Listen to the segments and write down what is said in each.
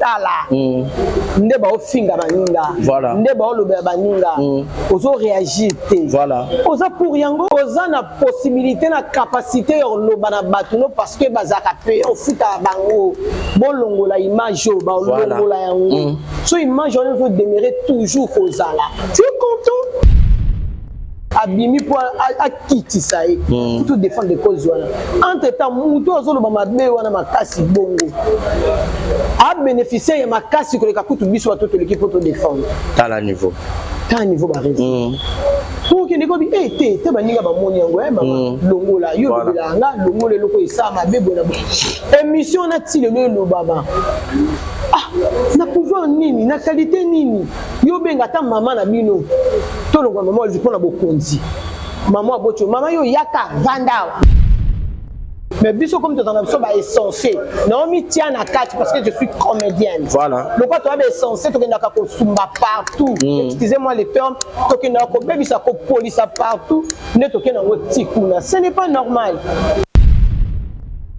Tala nde baofinga baninga, nde baolobela baninga, ozo réagir te. Oza pour yango, oza na possibilité na capacité ya koloba na bato no, parce que bazalaka mpe ofutaka bango. Bolongola image oyo, balongola yango. So image wana ezodemere toujours kozala, tu es content. Abimi mpo akitisa ye to défendre cause wana. Entre temps, moto azoloba mabe wana makasi bongo abénéficier ya makasi koleka kutu biso bato toleki mpo todéfendre. Tala niveau. Tala niveau baréseau. Okende kobi e te te, baninga bamoni yango e mama, longola yo, lobela nga, longola eloko esala mabe boye na boye. Émission wana ti lelo elobama. Ah, na pouvoir nini, na qualité nini yo obenga ata mama na bino? Tolongwa mama Olive mpona bokonzi. Mama aboti yo, mama yo yaka vanda awa. Mais biso comme tozala na biso baessentiel, naomitia na kati parce que je suis comédienne. Lokwa toya baessentiel, tokendaka kosumba partout, excusez-moi le terme, tokendaka kobebisa, kopolisa partout, nde tokende yango ti kuna. Ce n'est pas normal.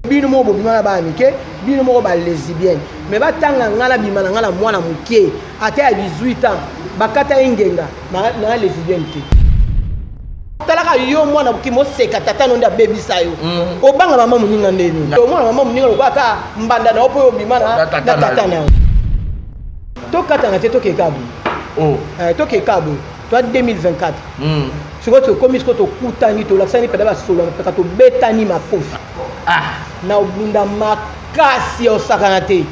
Bino moko bobima na bana mike, bino moko balesbienne, mais batanga ngai na bima na ngai na mwana moke ata ya 18 ans, bakata ye ngenga na lesbienne te. Talaka yo mwana moke, moseka tata no nde abebisa yo. Obanga mama moninga ndeni? Omwana mama moninga lokola ata mbanda na yo mpo oyo obima na tata na yo. Tokatana te, tokeka boye. Tokeka boye toa 2024. Sikoyo tokomi, sikoyo tokutani, tolakisani mpena basolo mpeka, tobetani makofi na obunda makasi ya osakana te,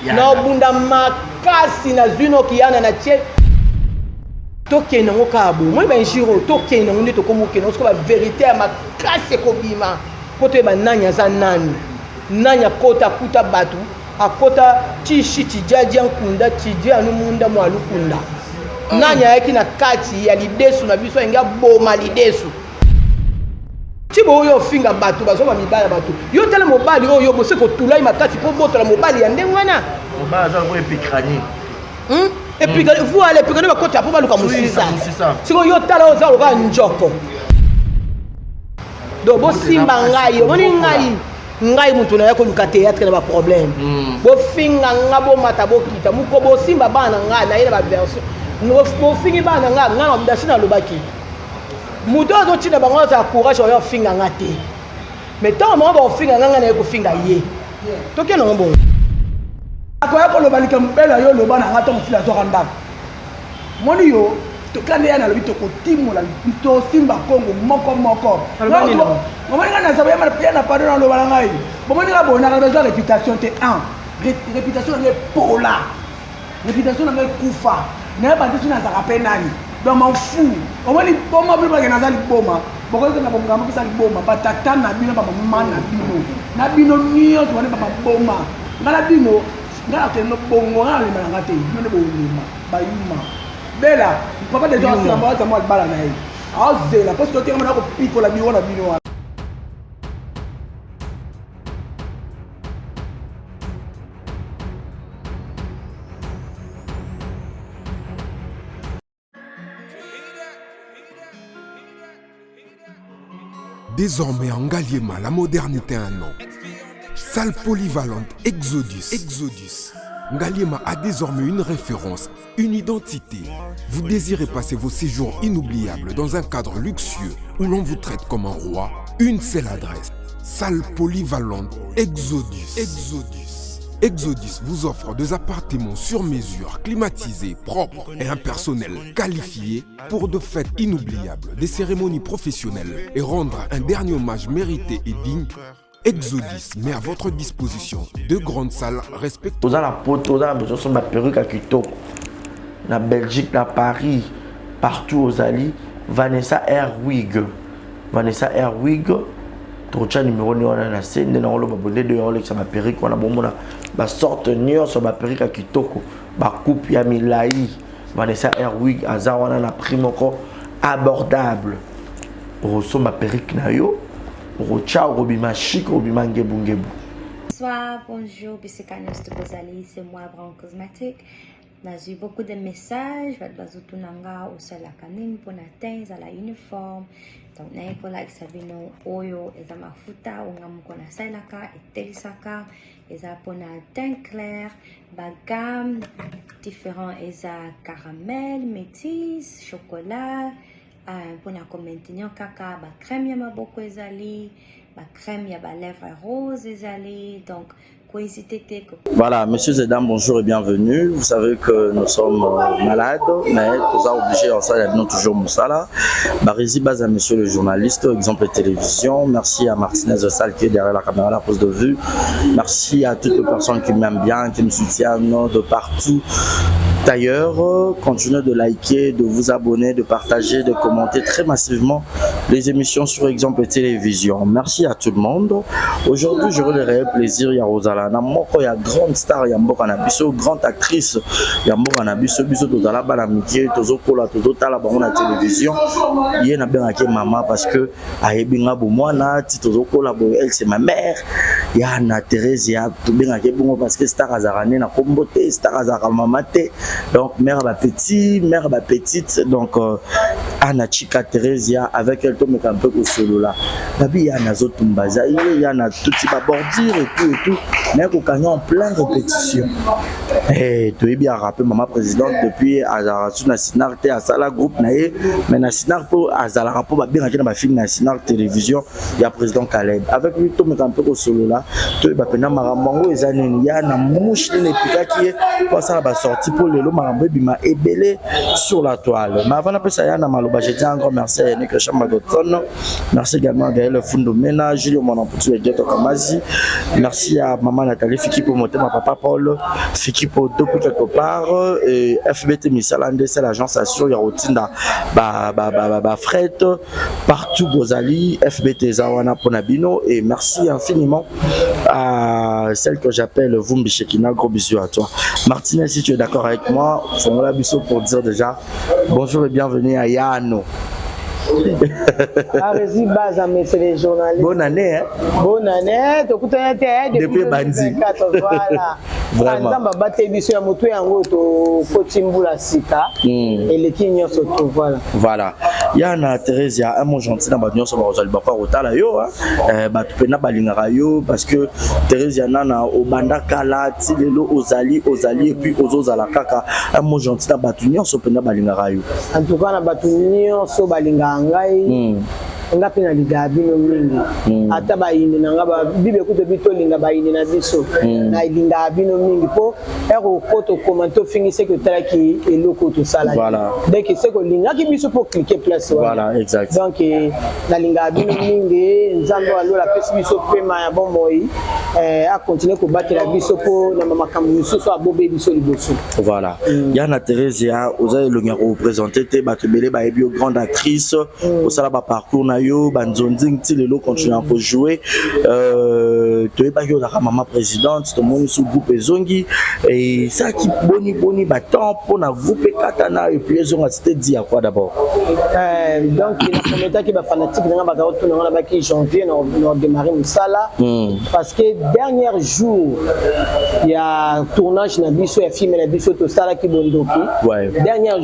na obunda makasi nazwi noki yana na tie. Tokende yango kaka boye, moi bainjure oyo tokende yango nde tokomi okende yango. Sikoyo bavérité ya makasi ekobima mpo toyeba nani aza nani, nani akota akuta bato, akota tishi tijaja nkunda tidi anu munda mwa lukunda, nani ayaki na kati ya lidesu na biso alingi aboma lidesu. Ti boyo ofinga bato, bazwa mibali ya bato. Yo tala mobali oyo bose kotulai makasi mpo botola mobali ya ndenge wana. Mobali aza lokola epicranie. Epikani voilà, epikani bakota mpo baluka mosisa. Sikoyo yo tala, oza lokola njoko. Donc bosimba ngai, omoni ngai, ngai moto naya koluka théâtre na baproblème. Bofinga nga, bomata, bokita moko, bosimba bana na ngai naye na baversion. Bofingi bana na ngai, ngai dasi nalobaki moto azotinda bango azala courage oyo afinga nga te. Mais ntango bango bakofinga nga, ngai naye kofinga ye. Tokende yango bongo. Akoya koloba likambo bela yo oloba na nga ntango sila azwaka ndako. Moni yo tokande ya nalobi tokotimola, tosimba Kongo moko moko. Bomoni nga nazaba ya na pardon, naloba na ngai. Bomoni nga boye, naka bezwa réputation te. Un réputation na ngai epola, réputation na ngai ekufa, nayeba te soki nazalaka mpe nani. Donc m'en fous. Omoni boma bino bakende, naza liboma, bokoki na bongama mpesa liboma. Batata na bino, bamama na bino, na bino nyonso wana bamaboma nga na bino. Nga nakende bongo, nga nalemba na nga te. Bino nde bolema bayuma. Bela papa deja asamba, aza mwa libala na ye, azela mpo soki otekama na kopikola biro na bino wana. Désormais en Ngaliema, la modernité a un nom. Salle polyvalente Exodus. Exodus. Ngaliema a désormais une référence, une identité. Vous désirez passer vos séjours inoubliables dans un cadre luxueux où l'on vous traite comme un roi? Une seule adresse. Salle polyvalente Exodus. Exodus. Exodus vous offre des appartements sur mesure, climatisés, propres et un personnel qualifié pour de fêtes inoubliables, des cérémonies professionnelles et rendre un dernier hommage mérité et digne. Exodus met à votre disposition deux grandes salles respectueuses. Oza na Poto, oza na besoin osomba perruque ya kitoko, na Belgique, na Paris, partout ozali, Vanessa Airwig, Vanessa Airwig, tokotya numero nde wana na se. Nde nango loba bonde de olekisa baperruque wana, bomona basorte nyonso, baperruque ya kitoko, bacoupe ya milai. Vanessa Airwig aza wana na prix moko abordable. Okosomba perruque na yo, okotya, okobima chic, okobima ngebungebu. Bonsoir, bonjour, bisika nyonso bozali, c'est moi, Brown Cosmetic. Nazwi beaucoup de messages, bato bazotuna nga osalaka nini mpona teint ezala uniforme. Donc naye kolakisa bino oyo eza mafuta oyo nga moko nasalelaka, etelisaka, eza mpona teint clair, bagamme différent, eza caramel, métis, chocolat, mpona komaintenir kaka bacrème ya maboko ezali, bacrème ya balèvre rose ezali, donc kohésiter te. Voilà, messieurs et dames, bonjour et bienvenue. Vous savez que nous sommes malades, mais nous sommes obligés en salle, nous toujours mosala. Barizi Baza, monsieur le journaliste, exemple télévision. Merci à Martinez de Salle qui est derrière la caméra, la pose de vue. Merci à toutes les personnes qui m'aiment bien, qui me soutiennent de partout. D'ailleurs, continuez de liker, de vous abonner, de partager, de commenter très massivement les émissions sur Exemple Télévision. Merci à tout le monde. Aujourd'hui, j'aurai le réel plaisir ya kozala na moko ya grande star ya mboka na biso, grande actrice ya mboka na biso. Biso tozala bana mike, tozokola, tozotala bango na télévision. Ye nabengaki mama parce que ayebi nga bomwana ti tozokola boye. Elle, c'est ma mère, ya na Thérèse ya tobengaki bongo parce que star azalaka nde na kombo te, star azalaka mama te. Donc mère bapetit, mère bapetite. Donc Anna Chika Thérésia, avec elle tomeka mpe kosolola. Babi ya nazotumba zaire ya na tuti babordure et tout et tout, mais kokanga en plein répétition. Eh, toyebi arape mama présidente depuis azalaka su na Sinar te, asala groupe na ye, mais na Sinar mpo azalaka, mpo babengaki na bafilme na Sinar Télévision ya président Caleb. Avec lui tomeka mpe kosolola, toyeba mpenza makambo yango eza nini, ya na mouche nini epikaki ye mpo asala basortie, mpo lelo makambo ebima ebele sur la toile. Mais avant napesa ya na maloba, je dis un grand merci à Yannick Chamba Dotson, merci également à Gaël Fundomena, Julio Monamputu et Geto Kamazi, merci à maman Nathalie Fikipo Motema, papa Paul Fikipo depuis quelque part, et FBT Misalande, c'est l'agence assure ya rotinda ba ba ba ba, ba fret partout bozali, FBT eza wana pona bino. Et merci infiniment à celle que j'appelle Vumbi Shekina, gros bisous à toi. Martinez, si tu es d'accord avec moi, fongola biso pour dire déjà bonjour et bienvenue à Yano. Aresi Baza, monsieur les journalistes. Bonne année, hein? Bonne année, tokutana te depuis Bandi. 2024, voilà. Vraiment. Nzambe abateli biso ya motu yango, tokoti mbula sika eleki nyonso to, voilà. Voilà, ya na Thérésia, un mot gentil na bato nyonso bakozala bakwa kotala yo, bato mpena balingaka yo parce que Thérésia nana obanda kala ti lelo ozali, ozali et puis ozozala kaka. Un mot gentil na bato nyonso mpena balingaka yo. En tout cas, na bato nyonso balingaka ngai, nga mpe nalingaka bino mingi. Ata bayini na nga, bible kutu bi tolinga bayini na biso. Nalingaka bino mingi mpo ere okota okoma tofingi seke otalaki eloko oyo tosalaki. Donc seke olingaki biso mpo clique place wana. Voilà, exact. Donc nalingaka bino mingi. Nzambe alola apesi biso pema ya bomoi, akontinue kobatela biso mpo na makambo mosusu abobe biso liboso. Voilà, ya na Thérésia, oza elongi ya koreprésente te, bato ebele bayebi yo, grande actrice, osala baparcours na yo banzonzing ti lelo continue ya kojouer. Toyebaki ozalaka mama présidente, tomoni so groupe ezongi, esalaki boni boni batemps mpona groupe ekatana et puis ezonga? C'était dit à quoi d'abord? Donc naprometaki bafanatique nanga bazala kotuna nga, nabaki janvier na démarrer mosala, parce que dernier jour ya tournage na biso ya film na biso tosalaki Bondoki, dernier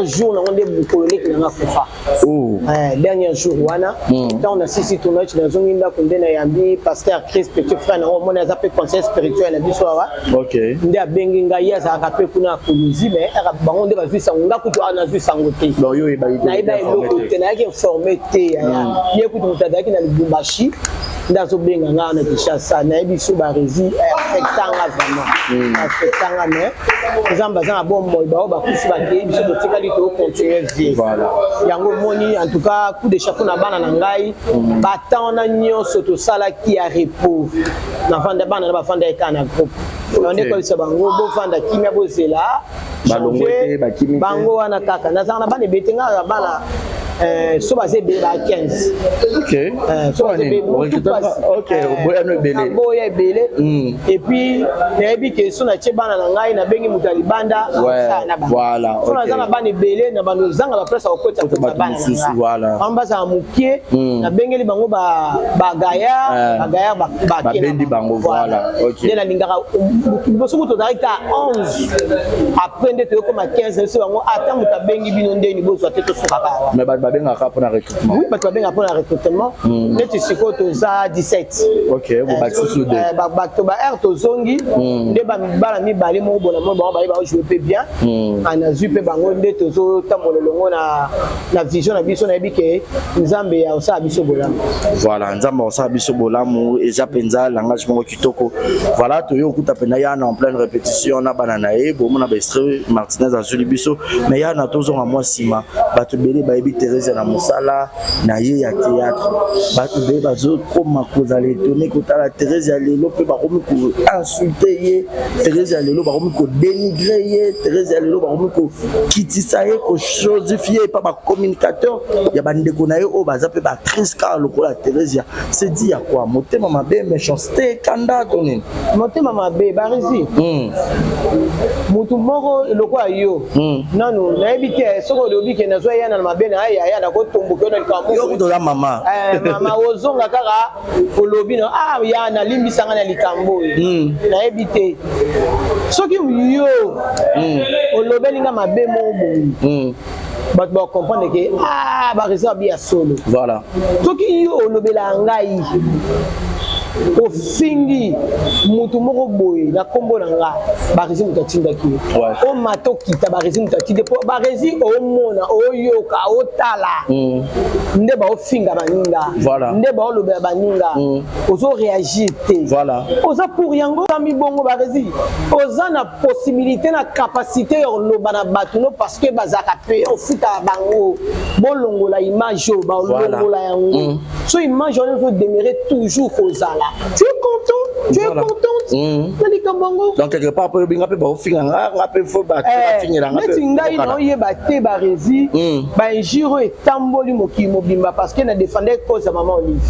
jour nango nde mokolo leki nanga kufa. Oh. Dernier jour wana, ntango nasisi tournage, nazongi ndako, nde nayambi pasteur Chris, petit frère nango, omoni aza mpe conseil spirituel na biso awa. Nde abengi ngai, ye azalaka mpe kuna ya Koluzi, mais bango nde bazwi sango, nga kutu awa nazwi sango te. Donc yo oyebaki te? Nayeba eloko te, nayaki informé te. Ye kutu moto azalaki na Lubumbashi nde azobenga nga na Kinshasa. Nayebi so baresi affectanga, vraiment affectanga, mais Nzambe aza na bomoi. Bao bakufi bakei, biso totikali, tocontinue vie. Yango omoni, en tout cas coup de chapeau na bana na ngai. Batemps wana nyonso tosalaki ya repos, navanda bana na bafanda eka na groupe, nde koyebisa bango bovanda kimia, bozela. Balongwe te, bakimi te. Bango wana kaka nazalaka na bana ebete, ngai bana. So baza ebele, ba 15. So baza ebele, motu pasi. Oboyano ebele. Aboya ebele. Et puis nayebi ke so natie bana na ngai, nabengi moto ya libanda, akosala na bango. So naza na bana ebele, na bando ozanga baplace ya kokotisa Kota kotisa bato bana na mosusu, ngai. Voilà. Bango bazala mokie, nabengeli bango bagaillard. Bagaillard bake na Babendi bango, voilà, ok. Nde nalingaka liboso kutu tozalaki ka 11, après nde toyokoma 15. Biso bango, ata moto abengi bino ndeni, bozwa te, tosukaka awa. Mais bato babengaka mpona recrutement? Oui, bato babengaka mpona recrutement. Neti sikoyo toza 17. Ok, bobakisi su deux. Bato ba aire tozongi nde bana mibale moko bona mo bango baye bajoue mpe bien. Nazwi mpe bango nde tozotambola elongo na vision na biso. Nayebi ke Nzambe ya osala biso bolamu. Voilà, Nzambe akosala biso bolamu. Eza mpenza langage moko kitoko. Voilà, toye okuta mpenza Yana en pleine répétition na bana na ye. Bomona baextrait Martinez azwili biso. Mais Yana, tozonga mwa nsima. Bato ebele bayebi Therese na mosala na ye ya théâtre. Bato ebele bazokoma kozala étonné kotala Therese ya lelo, mpe bakomi koinsulte ye. Therese ya lelo, bakomi kodénigre ye. Therese ya lelo, bakomi kokitisa ye, kochosifie epa bacommunicateur ya bandeko na ye oyo baza mpe baactrice kaka lokola Theresia. C'est dit ya quoi? Motema mabe, méchanceté, kanda to nini? Motema mabe, Barisi. Motu moko lokola yo, nanu nayebi te soki olobi ke nazwa yana na mabe na yaya, nakotomboka yo na likambo. Yo kuta oza mama. Mama, ozonga kaka olobi na ah, ya nalimbisanga na likambo oyo. Nayebi te soki yo olobeli nga mabe moko boye, bato bacomprendre ke ah, Baresi abi ya solo. Soki yo olobela ngai, ofingi motu moko boye na nkombo na nga, Baresi moto atindaki yo. Omata okita, Baresi moto atindi, mpo Baresi omona, oyoka, otala nde baofinga baninga, nde baolobela baninga, ozoréagir te. Oza pour yango mibongo. Baresi, oza na possibilité na capacité ya koloba na bato no, parce que bazalaka mpe ofutaka bango. Bolongola image oyo balongola yango. So image wana ezodemere toujours kozala, tu es content, tu es contente na likambo yango. Donc quelque part mpe obinga mpe baofinga nga, nga mpe fo bato bafingela nga. Neti ngai naoyeba te, Baresi, bainjure oyo etamboli mokili mobimba parce que na défendait cause ya mama Olive.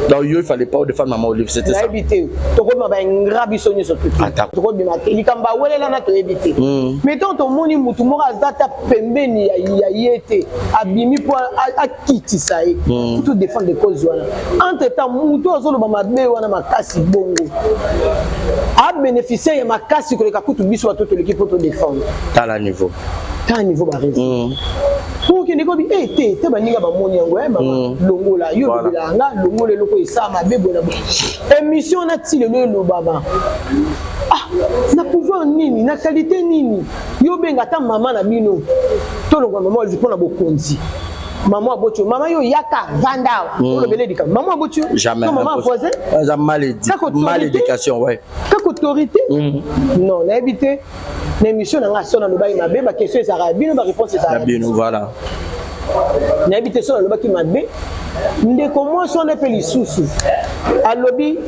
Donc yo, il fallait pas défendre maman Olive, c'était ça? Nayebi te, tokobima baingra biso nyonso, tokobima te. Likambo awelelana, toyebi te. Mais tant tomoni mutu moko aza ta pembeni ya ye te, abimi mpo akitisa ye, to défendre cause wana. Entre temps, mutu azoloba mabe wana makasi bongo abénéficie ya makasi koleka kutu biso bato toleki mpo todéfendre. Tala niveau. Tala niveau, Baresi. Po okende kobi e te te, baninga bamoni yango, e mama, longola yo, olobelaka nga, longola eloko esala mabe boye na boye. Émission wana ti lelo elobama. Ah, na pouvoir nini, na qualité nini yo obenga ata mama na bino? Tolongwa mama Olive mpona bokonzi. Mama aboti yo, mama yo yaka vanda awa, olobela likambo mama aboti yo. Jamais. Mama voisin. Eza mal éducation, ouais. Kaka autorité. Non, nayebi te. Na émission na nga, so nalobaki mabe, baquestion ezalaka ya bino, baréponse ezalaka ya bino, voilà. Nayebi te so nalobaki mabe. Ndeko mwasi wana mpe lisusu alobi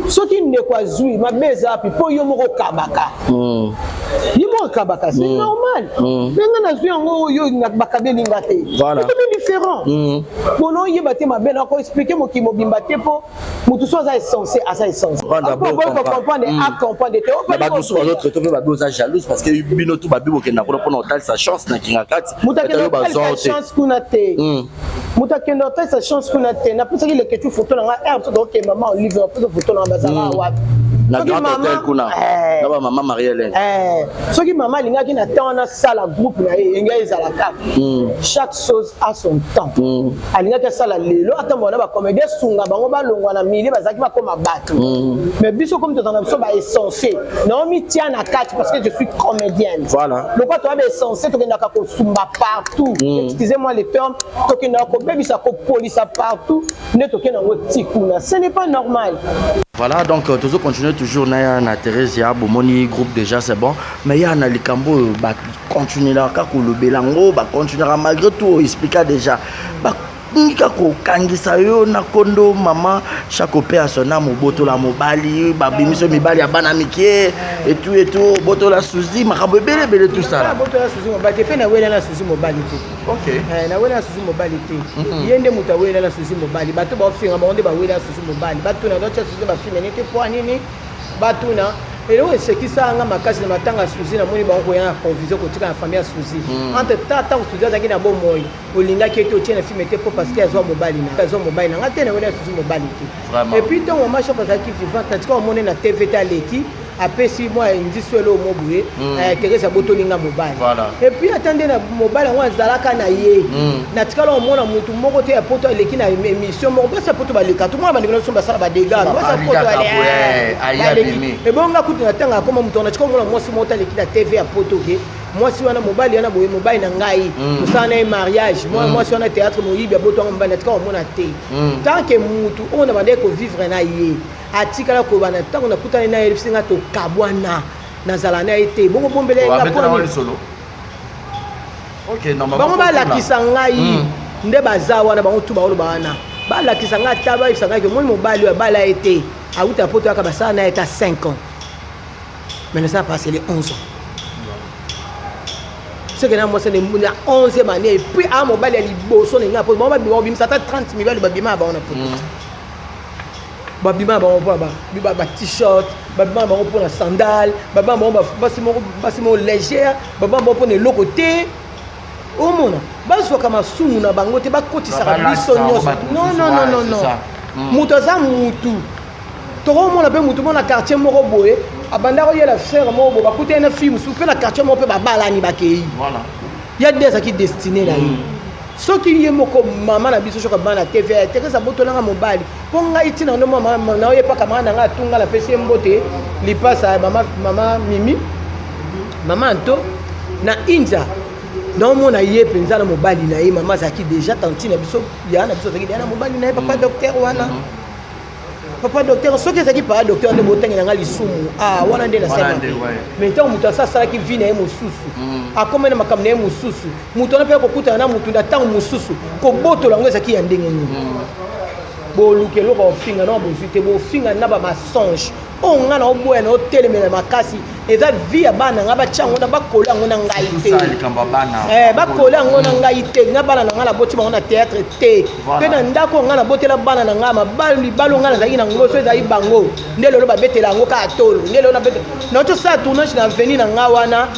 soki ndeko azwi mabe eza wapi, mpo yo moko okabaka, ye moko akabaka, c'est normal. Mais nga nazwi yango oyo bakabeli nga te, ekomi différent. Mpona oyeba te mabe, na koexpliquer mokili mobimba te, mpo motu so aza essentiel, aza essentiel comprendre, acomprendre te. Bato mosusu bazotraite mpe babi oza jalouse, parce que bino tu babi bokenda kuna mpona kotalisa chance na kinga kati. Moto akende kotalisa chance kuna te, moto akende kotalisa chance kuna te. Napesaki leketu foto na ngai aire biso tokokende mama Olive, napesa foto na ngai, bazala wapi? Na Grand Hôtel kuna na bamama Marie Hélène. Soki mama alingaki na temps wana asala groupe na ye, engai ezala kaka. Chaque chose a son temps. Alingaki asala lelo, atambola na bacomédien, sunga bango balongwa na milie bazalaki, bakoma bato. Mais biso komi tozala na biso baessentiel, naomitia na kati parce que je suis comédienne. Lokwa toya baessentiel, tokendaka kosumba partout, excusez moi le terme, tokendaka kobebisa, kopolisa partout, nde tokende yango ti kuna. Ce n'est pas normal. Voilà, donc toujours continuer toujours na na Thérèse ya bomoni groupe déjà, c'est bon. Mais ya na likambo oyo bacontinuelaka kolobela yango, bacontinuera malgré tout, expliqua déjà. Ba Balingi kaka kokangisa yo na kondo mama Shako pe asona mobotola mobali, babimiso mibali ya bana mike etu etu, botola Suzy, makambo ebele ebele tout ça. Botola Suzy mobali te, pe na wela na Suzy mobali te. OK. Eh, na wela na Suzy mobali te. Ye nde moto awela na Suzy mobali. Bato baofinga bango nde bawela na Suzy mobali. Batuna dotia Suzy ba filme nete po nini? Batuna eloko esekisa nga makasi na matanga ya Suzy, namoni bango koya na confusion kotika na famille ya Suzy. Entre temps ntango Suzy azalaki na bomoi, olingaki ete otie na filme te po parce que azwa mobali na azwa mobali na nga te, na wela Suzy mobali te. Et puis ntango mama Shako azalaki vivante, natika omone na TV te, aleki apesi mwa indice eloko mo boye, Thérèse abotoli nga mobali. Et puis ata nde na mobali yango azalaka na ye, natikala omona mutu moko te ya poto aleki na émission moko. Basi ya poto baleka, tomona bandeko na biso basala badega, basi ya poto aleki ebonga kutu na ntango akoma moto wana. Natika omona mwasi moko te aleki na TV ya poto ke mwasi wana mobali wana boye, mobali na ngai tosala na ye mariage, mwasi wana théâtre moyibi abotwanga mobali, natika omona te. Tant que mutu oyo na bandeki kovivre na ye atikala kobana, ntango nakutani na ye yebisi nga tokabwana, nazala na ye te, bongo bombela ye nga. Bango balakisa ngai nde baza wana, bango tu baoloba wana, balakisa ngai ata bayebisa ngai ke omoni mobali oyo abala ye te, awuta poto yaka basala na ye ta 5 ans, mais ça passe les 11 ans soki na mwasi na 11e année. Et puis a mobali ya liboso na ngai po bango babimisa ata 30 mibali babima ya bango na poto, babima na bango mpona ba t-shirt, babima na bango mpona sandale, babima na bango basi moko, basi moko légère, babima na bango mpona eloko te. Omona bazwaka masumu na bango te, bakotisaka biso nyonso. Non, non, non, non, non, moto aza mutu. Tokomona mpe motu moko na quartier moko boye abanda koyela frère moko boye, bakutani na fille mosusu mpe na quartier moko mpe babalani, bakei ya nde azalaki destiné na ye. Soki ye moko mama na biso soki abana na TV ya Thérèse abotolanga mobali mpo ngai ntina ndo naoyepaka mama na ngai atunga, napesi ye mbote lipasa ya mama, mama Mimi, mama Anto na Inza. Naomona ye mpenza na mobali na ye, mama azalaki déjà tantine na biso, ya na biso azalaki deja na mobali na ye, papa docteur wana. Papa docteur, soki ezalaki papa docteur nde botangela nga lisumu, ah wana nde nasala. Mais ntango moto asa asalaki vie na ye mosusu, akomai na makambo na ye mosusu, moto wana mpe akokutana na motu na ntango mosusu, kobotola yango ezalaki ya ndenge nini? Boluka eloko ofinga na bozwi te, bofinga na bamensonge oyo ngai na oboya na otelemela makasi. Eza vie ya bana ngai, batya yango na bakola yango na ngai te, bakola yango na ngai te. Nga bana na ngai naboti bango na théâtre te, mpe na ndako ngai nabotela bana na ngai mabali libalo ngai nazalaki na ngo so ezali bango nde lelo babetela yango kaka tolo nde lelo nabetela. Nauti osala tournage na avenue na ngai wana,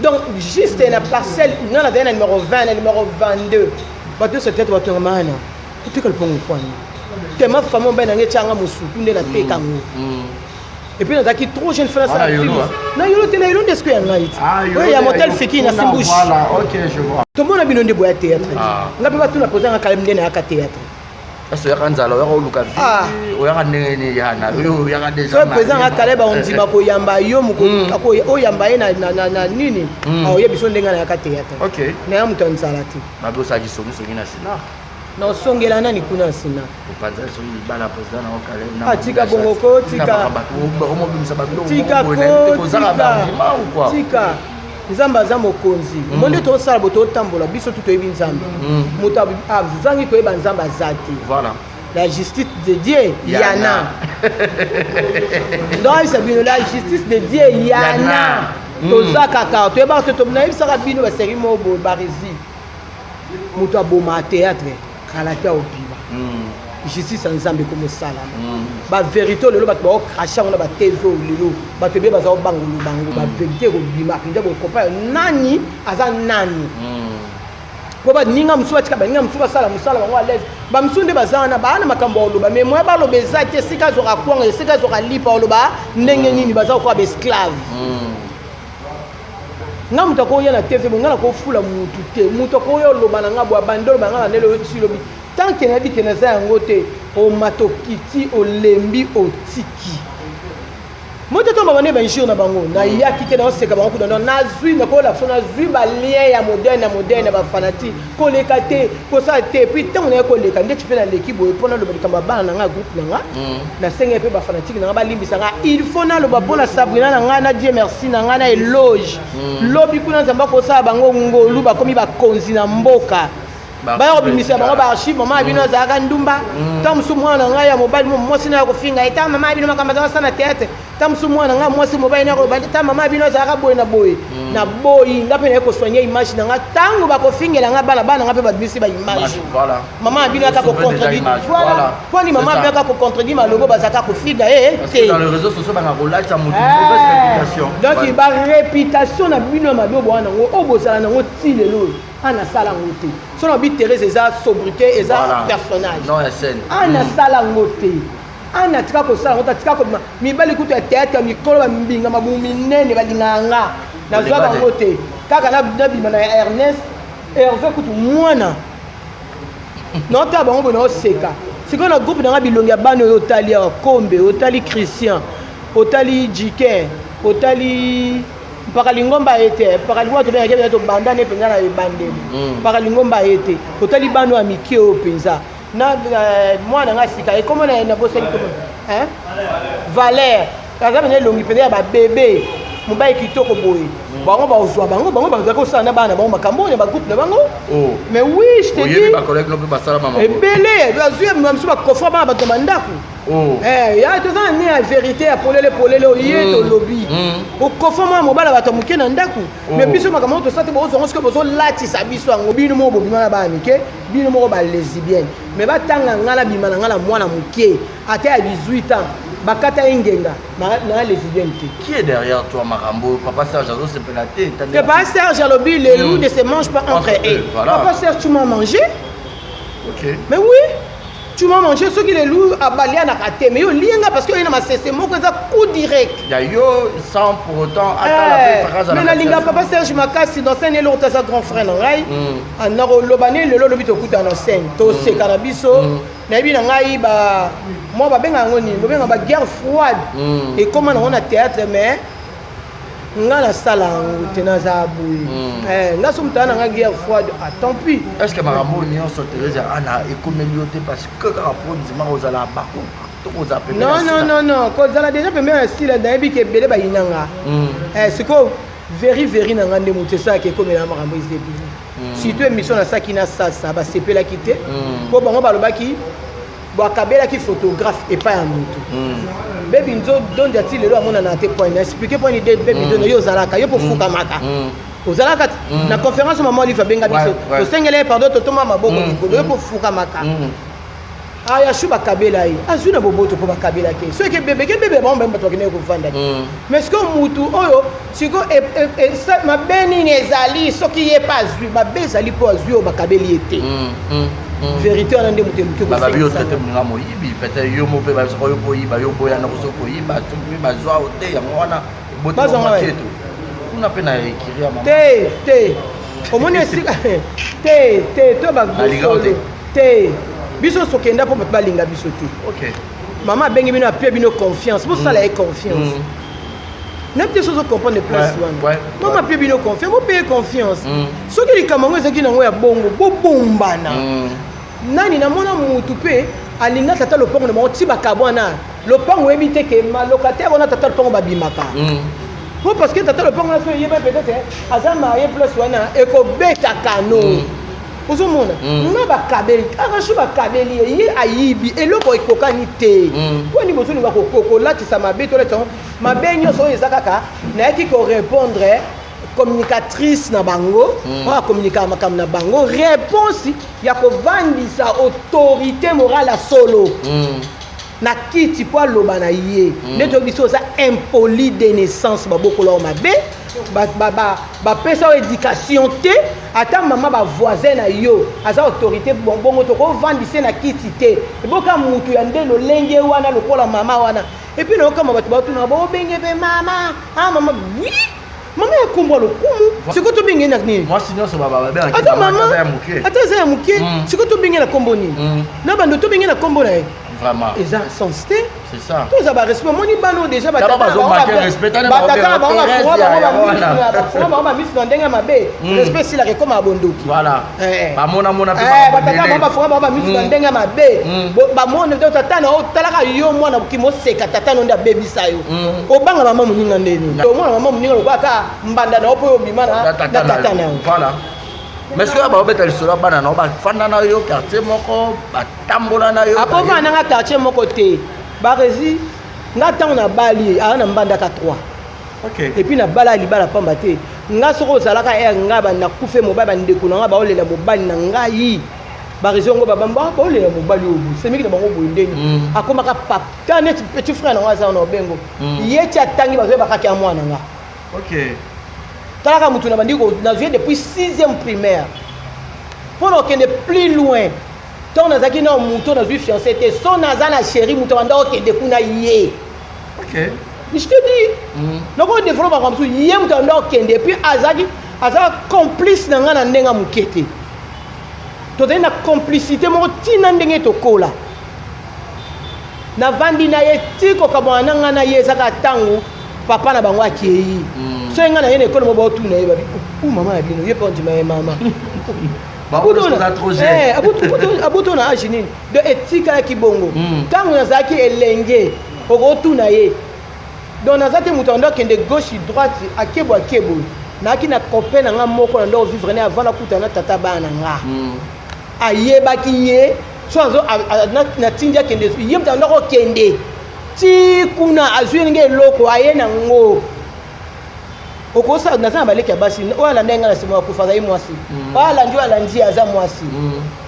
donc juste na parcelle ngai nazali na numéro 20 na numéro 22. Bato nyonso théâtre batonga mana oteka lopango kwani tema famille mobali na ngai etyanga mosuku nde nateka yango. Et puis nazalaki trop jeune, fana sala na yolo te, na yolo nde sikoyo ya ngai ti oyo ya motel feki na simbushi. Tomona bino nde boya théâtre, nga mpe batuna poza nga kalemi nde nayaka théâtre. Kasi oyaka nzala, oyaka oluka vie, oyaka ndenge nini yana oyo oyaka déjà? So président nga Kaleb ondima koyamba yo moko, oyamba ye na nini, oyebi so ndenge nayaka théâtre, naya moto ya nzala te. Babe osalaki songisongi na sina. Na osongela nani kuna nsina? Opanza soki libala président na Kaleb na Tika bongo ko, tika. Bakomobimisa babiloko. Tika ko, tika, tika. Nzambe aza mokonzi. Mo nde tosala bo, totambola biso tu toyebi Nzambe. Moto azangi koyeba Nzambe aza te. La justice de Dieu yana, donc ayebisa bino la justice de Dieu yana. Toza kaka toyebaka te, nayebisaka bino basérie moko boye baresi moto aboma théâtre kala te, aobima justice ya Nzambe ekomosalama. Bavérité oyo lelo bato baocrache yango na batv oyo lelo bato ebele baza kobangolo bango, bavérité ekobima mpenza, bokopa nani aza nani. Po baninga mosusu batika, baninga mosusu basala mosala bango à l'aise, bamosusu nde baza wana baa na makambo ya koloba, mais moya baloba eza te. Esika azwaka kwanga, esika azwaka lipa, oloba ndenge nini? Baza kokoa baesclave. Nga moto akoya na TV bo, nga nakofula mutu te. Moto akoya oloba na nga bo, abandi oloba na nga bandele oyo ti lobi, tant que nayebi ke naza yango te. Omata, okiti, olembi, otiki. Moto to babande bainjure na bango, nayaki te, naoseka bango kuna. Nazwi nakola so, nazwi balien ya modèle na modèle na bafanatike koleka te, kosala te. Puis ntango naye koleka ndeti mpe naleki boye mpo naloba likambo ya bana na ngai ya groupe na nga, nasengeli mpe bafanatike na ngai balimbisa ngai. Il faut naloba mpo na Sabrina na ngai, na Dieu merci na ngai, na Éloge. Lobi kuna Nzambe akosala bango ngolu, bakomi bakonzi na mboka. Baya kobimisa bango baarchive. Mama ya bino azalaka ndumba. Ntango mosusu mwana na ngai ya mobali, mwasi na ya kofinga ye, ta mama ya bino makambo azalaka sana théâtre. Ntango mosusu mwana na ngai mwasi, mobali na koloba, ta mama ya bino azalaka boye na boye. Na boyi nga mpe naye kosoigne image na nga. Ntango bakofingela nga bana, bana nga mpe babimisi baimage. Mama ya bino aka kocontredire, voilà. Mponi mama ya bino aka kocontredire malobo, bazalaka kofinga ye te. Donc baréputation na bino ya mabe oyo nango oyo bozala nango ti lelo oyo, ana asala yango te. So na bi Thérèse eza sobriquet, eza personnage. Ana asala yango te, ana tika kosala yango te, atika kobima. Mibali kutu ya théâtre ya mikolo, bambinga mabumu minene, balingaka nga, nazwa bango te. Kaka nabima na Ernest Hervé kutu mwana naotala bango boye, naoseka. Sikoyo na groupe nanga, bilongi ya bana oyo otali awa, Kombe, otali Christian, otali Jikin, otali Mpaka Lingomba ye te. Mpaka Lingomba tobengaki mpenza, tobanda ne mpenza na ebandeli. Mpaka Lingomba ye te. Otali bana ya mike oyo mpenza na mwana nga sika ekoma na bosali komo Valeur, aza mpenza elongi mpenza ya babebe, mobali kitoko boye. Bango bazwa bango, bango bazalaki kosala na bana na bango makambo oyo na bagroupe na bango. Mais oui, je te dis, ebele bazwi mosusu bakofra bana bato na bandako. Ya toza na nini ya vérité ya polele polele oyo ye tolobi, okofa mwana mobala bato ya moke na ndako. Mais biso makambo oyo tosala te. Bozwango soki bozolatisa biso yango, bino moko bobima na bana mike, bino moko balesbienne. Mais batanga ngai, nabima na ngai na mwana moke ata ya 18 ans, bakata ye ngenga, na lesbienne te. Qui est derrière toi? Makambo papa Serge azosepela te. Papa Serge alobi: les loups ne se mangent pas entre eux. Papa Serge, tu m'as mangé. Mais oui, tu m'as mangé. Soki les loups abalianaka te, mais yo olinga parce que oye na masese moko eza coup direct. Ya yo sans pour autant. Mais nalinga papa Serge makasi dans scène. Eloko te, aza grand frère na ngai. Nakoloba ne lelo olobi tokutana na scène, toseka na biso. Nayebi na ngai ba mwa babenga yango nini, bobenga ba guerre froide ekóma nango na théâtre. Mais nga nasala yango te, naza boye. Nga so moto aya na nga guerre froide, ah, tant pis. Est ce que makambo oyo nyonso, Thérèse, ana ekomeli yo te parce que kaka po ndima kozala bako to kozala pembeni? Non, non, non, non, kozala déjà pembeni ya style, nayebi ke ebele bayinanga. Sikoyo veri veri na nga nde moto esalaka ekomela makambo eza ebele, surtout émission nasalaki na sasa, basepelaki te mpo bango balobaki bakabelaki photographe epai ya motu bebi nzo dondi. Ati lelo amonana te. Point na explique point de bebi nzondo. Yo ozalaka, yo mpo fukamaka, ozalaka na conférence mama Olive abenga biso, tosengeli ye pardon, totoma maboko likolo. Yo mpo fukamaka, aya shu bakabela ye, azwi na boboto mpo bakabelaki ye. Soki ebebe, kebebe bango baye bato bakendeki kovanda te. Mais sikoyo mutu oyo sikoyo mabe nini ezali soki ye mpe azwi? Mabe ezali mpo azwi oyo bakabeli ye te. Vérité wana nde moto eluki. Bababi yo traité moninga moyibi. Peut-être yo mo mpe basoko yo koyiba, yo boyana koso koyiba, soki bazwa o te, yango wana ebotimaketo kuna mpe na ekiri ya mama. Te te, omoni esika te te to bagosolo te. Biso sokenda mpo bato balinga biso te. Mama abengi bino, apie bino confiance, bosala ye confiance. Nayebi te soki ozocomprendre place wana. Mama apie bino confiance, bopeye confiance. Soki likambo yango ezalaki nango ya bongo, bobombana nani. Namona mutu mpe alinga tata lopango na bango ti bakabwana lopango, oyebi te ke malocataire wana tata lopango babimaka po parce que tata lopango wana so eyeba peut-être aza marie, place wana ekobeta kano. Ozomona nga bakabeli kaka so bakabeli ye, ye ayibi eloko ekokani te. Mponi bozolinga kolatisa mabe, tolatisa yango mabe nyonso oyo eza kaka. Nayaki korépondre communicatrice na bango oyo akommunikaka makambo na bango, réponse ya kovandisa autorité morale ya solo na kiti mpo aloba na ye. Nde toyebi biso oza impoli de naissance, babokola oyo mabe, bapesa oyo éducation te. Ata mama bavoisin na yo aza autorité bongo, tokovandise na kiti te. Eboka mutu ya nde lolenge wana lokola mama wana. Et puis naokama bato batunaka, bobenge mpe mama, ah mama, oui, mama ya kombo ya lokumu. Sikoyo tobenge na nini? Mwasi nyonso ata mama, ata aza ya moke, sikoyo tobenge na kombo nini? Na bando tobenge na kombo na ye, eza sens te. Toza barespect. Omoni bana oyo déjà batata na bango bafunga bango bamisu na ndenge ya mabe, respect esilaka, ekoma ya bondoki. Batata bango bafunga bango bamisu na ndenge ya mabe, bamona tata na otalaka yo mwana moseka, tata no nde abebisa yo. Obanga mama moninga ndeni, omona mama moninga lokola kaka mbanda na yo mpo oyo obima na tata na yo. Mais soki baobeta lisolo ya bana na yo, bafanda na yo quartier moko, batambola na yo? Akovanda nanga quartier moko te, Baresi. Nga ntango nabali, aa na Mbandaka 3. Et puis nabala libala pamba te. Nga soki ozalaka ere nga nakufe mobali, bandeko na nga baolela mobali na ngai. Baresi yango babamba baolela mobali oyo boye, semeki na bango boye ndeni. Akomaka papa ta neti petit frère na nga aza na obengo. Ye ti atangi, bazoyeba kaka ya mwana nga. Talaka motu na bandi nazwi depuis 6e primaire mpo na okende plus loin. Ntango nazalaki na moto, nazwi fiancé te, so naza na chéri, moto banda okende kuna ye. Je te dis, nako développe makambo mosusu. Ye moto anda okende, et puis azalaki, aza complice na ngai na ndenge ya moke te. Tozali na complicité moko ntina ndenge tokola. Navandi na ye ti kokabwana na ngai na ye ezaka ntango papa na bango akei. Soki ngai na ye na ekolo mo, baotuna ye, babi u mama na bino, ye mpe ondima ye mama. Abuto na age nini? Donc etikalaki bongo. Ntango nazalaki elenge, okotuna ye. Donc naza te moto ando akende gauche, droite, akebo akebo. Nayaki na copain na nga moko na ndako vivre ne avant nakutana na tata bana na nga. Ayebaki ye so azo natindi akende, ye moto andako okende ti kuna, azwi ndenge eloko aye nango. Okosala, naza na baleki ya basi. Oyo alanda ye ngai na nsima ya kufa azali mwasi. Oyo alandi, oyo alandi ye aza mwasi.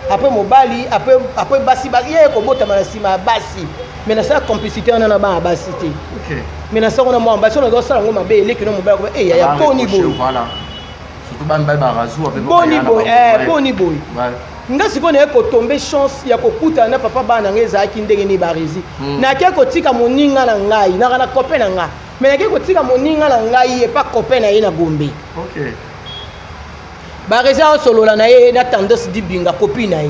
Après mobali, après basi, ye kobotama na nsima ya basi. Mais nasala complicité wana na bana basi te. Mais nasala na mwana basi oyo, nazosala yango mabe, eleki no mobali akoba e yaya, boni boye? Boni boye, boni boye? Nga sikoyo naye kotombe chance ya kokutana na papa bana na ngai. Ezalaki ndenge nini, Baresi? Nake kotika moninga na ngai, naka na copain na nga, mais nake kotika moninga na ngai epa copain na ye na Gombe. Baresi aosolola na ye na Tendance Dibinga, copine na ye.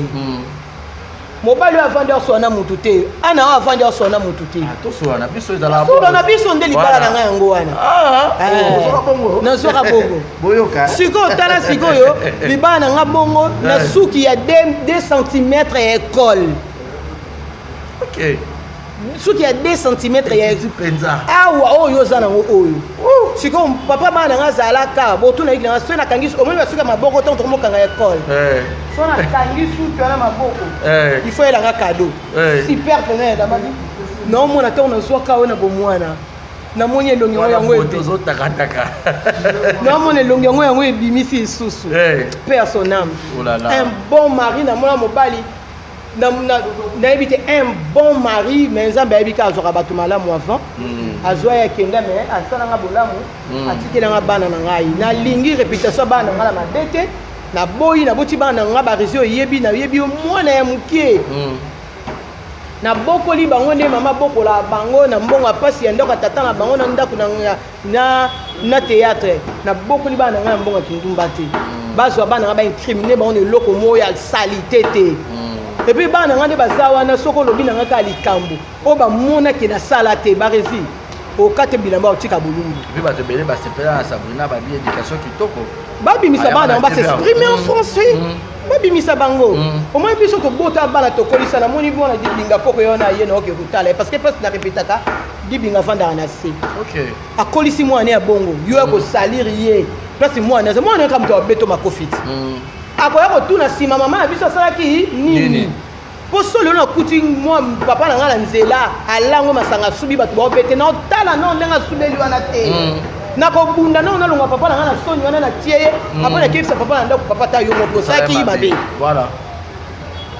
Mobali oyo avandi asola na mutu te, ana oyo avandi asola na mutu te. Tosola na biso nde libala na ngai yango wana. Nazwaka bongo. Sikoyo tala, sikoyo libala na nga bongo na suki ya 2 cm ya école, suki ya 2 cm ya awa oyo oza nango oyo. Sikoyo papa bana nanga azalaka botuna yiki nanga soki nakangi, omoni basuki ya maboko, ntango tokomokanga école, so nakangi suki wana maboko, il faut yelanga cadeau super mpena ya damaki. Naomona ntango nazwaka oyo na bomwana, namoni elongi yango yango, naomona elongi yango yango ebimisi lisusu. Paix à son âme, un bon mari. Namona mobali, nayebi te, un bon mari, mais Nzambe ayebi kaka, azwaka bato malamu avant. Azwa ye, akenda, mais asalanga bolamu, atikelanga bana na ngai. Nalingi réputation ya bana na ngai na mabe te. Naboyi, naboti bana na ngai, baréseau eyebi, nayebi yo mwana ya moke. Nabokoli bango nde mama bokola bango na mbongo ya mpasi ya ndako ya tata na bango na ndako na théâtre. Nabokoli bana na ngai na mbongo ya kindumba te. Bazwa bana ngai, baincrimine bango na eloko moko ya saleté te. Et puis bana na ngai nde baza wana. Soki olobi na ngai kaka likambo oyo bamonaki nasala te, Baresi, okate bilamba, otika bolumbu. Mpe bato ebele basepela na Sabrina, babi éducation kitoko. Babimisa bana yango, basexprime en français, babimisa bango. Omoni, biso tobota bana, tokolisa. Namoni mwana Dibinga koko ye wana, aye na oke kotala ye, parce que place na répétaka, Dibinga avandaka na se. Akolisi mwana ya bongo, yo ya kosalir ye place mwana aza. Mwana kaka moto abeto makofi ti akoya kotuna nsima mama na biso asalaki nini. Mpo so lelo nakuti mwa papa na ngai na nzela, alangwe masanga, asubi, bato baobete na otala nao ndenge asubeli wana te. Nakobunda nao, nalonga papa na ngai na soni wana, natie ye. Apres nakebisa papa na ndako: "Papa, ta yo moko osalaki mabe."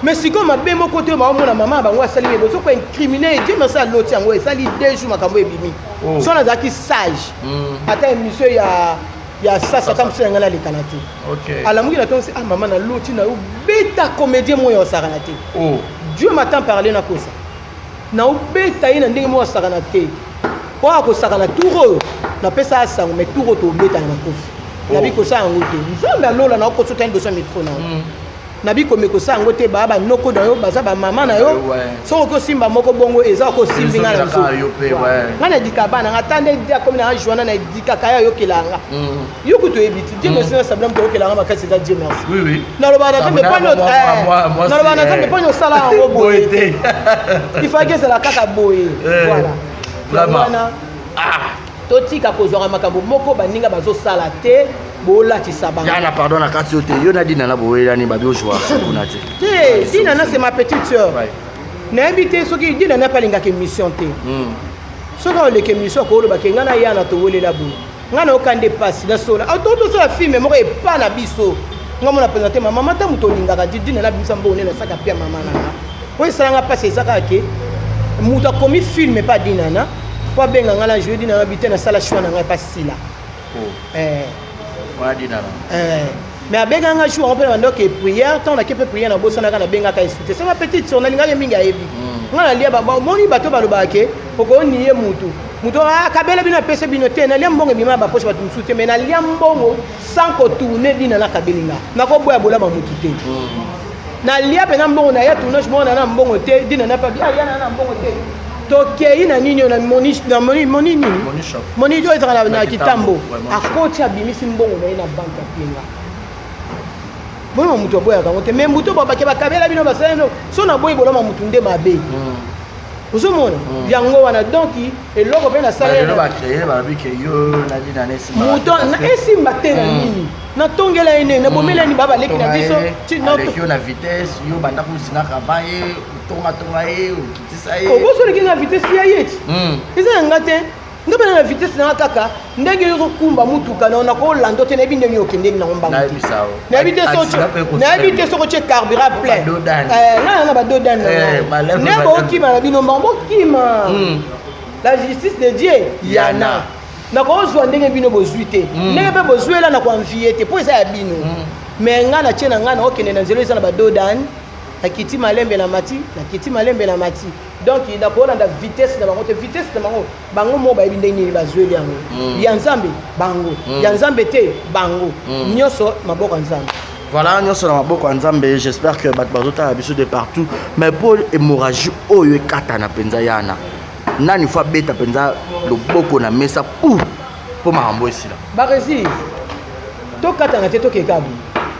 Mais sikoyo mabe moko te baomona mama na bango asali ye, bozo koincrimine ye. Dieu merci, aloti yango, esali 2 jours, makambo ebimi. So nazalaki sage, ata émission ya sasa, ata mosusu ya ngai nalekana te. Alamuki na ntongo: "Ah mama, naloti na yo beta comédien moko ya osakana te." Dieu m'entend parler, nakosa naobeta ye na ndenge moko asakana te. Oyo akosakana tour oyo, napesa ya sango, mais tour oyo tobeta na makofi. Nabi kosala yango te. Nzambe alola, naokosota liboso ya micro na yo. Nabi komi kosala yango te. Baa banoko na yo, baza bamama na yo. Soki okoki osimba moko bongo, eza okoki osimbi ngai na nzoto. Ngai nadika bana nga ata nde akomi na age wana, nadikaka ye, ayokela nga. Yo kutu oyebi ti Dieu merci na Sabla, moto ayokela nga makasi eza Dieu merci. Naloba na Nzambe, naloba na Nzambe, mponi osala yango boye te? Il fallait ezala kaka boye. Voilà, wana totika kozwaka makambo moko baninga bazosala te. Bolatisa bango. Yana, pardon, na kati yo te. Yo na Dinana boyelani, babi ojouer kuna te. Te, Dinana, c'est ma petite sœur. Nayebi te soki Dinana mpe alingaka émission te. Soki aoleka émission, akolobaka ngai na yana towelela boye. Ngai nayoka nde mpasi nasola tosala film moko epa na biso. Ngai mona présente mama, mama ta moto olingaka di Dinana abimisa mbongo nde nasaka mpe ya mama na nga. Oyo esalanga mpasi eza kaka ke moto akomi film epa Dinana mpo abenga ngai na joue. Dinana bi te, nasala choix na ngai epa Sila. Mais abenganga jour yango mpe na bandoki prière. Ntango nake mpe prière, nabosanaka, nabengaka esu te. C'est ma petite sœur, nalingaki mingi, ayebi nga nalia. Omoni, bato balobaka ke okoniye mutu, mutu akabela bino, apesa bino te. Nalia mbongo ebima na bapoche bato mosusu te, mais nalia mbongo sans kotourner. Bina nakabeli nga, nakoboya bolama mutu te. Nalia mpena mbongo na ya tournage moko na mbongo te. Dina na pabi aya na mbongo te. Tokei na nini oyo, na moni na moni moni nini, moni oyo ezalaka na Kitambo. Akoti, abimisi mbongo na ye na banke, apienga bolama mutu. Aboyaka yango te, mais mutu babake bakabela bino, basala no so naboyi bolama mutu nde mabe. Ozomona yango wana. Donc eloko mpe nasala moto esimba te na nini, natongela ye nini, nabomela nini, ba baleki na biso. Aleki na vitesse, yo banda kozinaka avant ye, otongatonga ye, okitisa ye. Obosoleki na vitesse ya ye ti eza yanga te. Nga mpe na vitesse nanga kaka ndenge yo ozokumba mutuka na nakolanda te. Nayebi ndenge okendeli nango mbangu. Nayebi te soki otie carburant plein. Nga na badodane nde bokima na bino mbango, bokima. La justice de Dieu yana nakozwa ndenge bino bozwi te, ndenge mpe bozwela na koenvier te, mpo eza ya bino. Mais nga na tie na ngai, naokende na nzela eza na badodane, nakiti malembe na mati, nakiti malembe na mati. Donc nakolanda vitesse na bango te. Vitesse na bango, bango moko bayebi ndenge nini bazweli yango. Ya Nzambe bango, ya Nzambe te bango. Nyonso maboko ya Nzambe. Voilà, nyonso na maboko ya Nzambe. J'espère que bato bazotala biso de partout. Mais mpo hémorragie oyo ekatana mpenza, yana nani fo abeta mpenza loboko na mesa pu mpo makambo esila? Baresi, tokatana te, tokeka boye.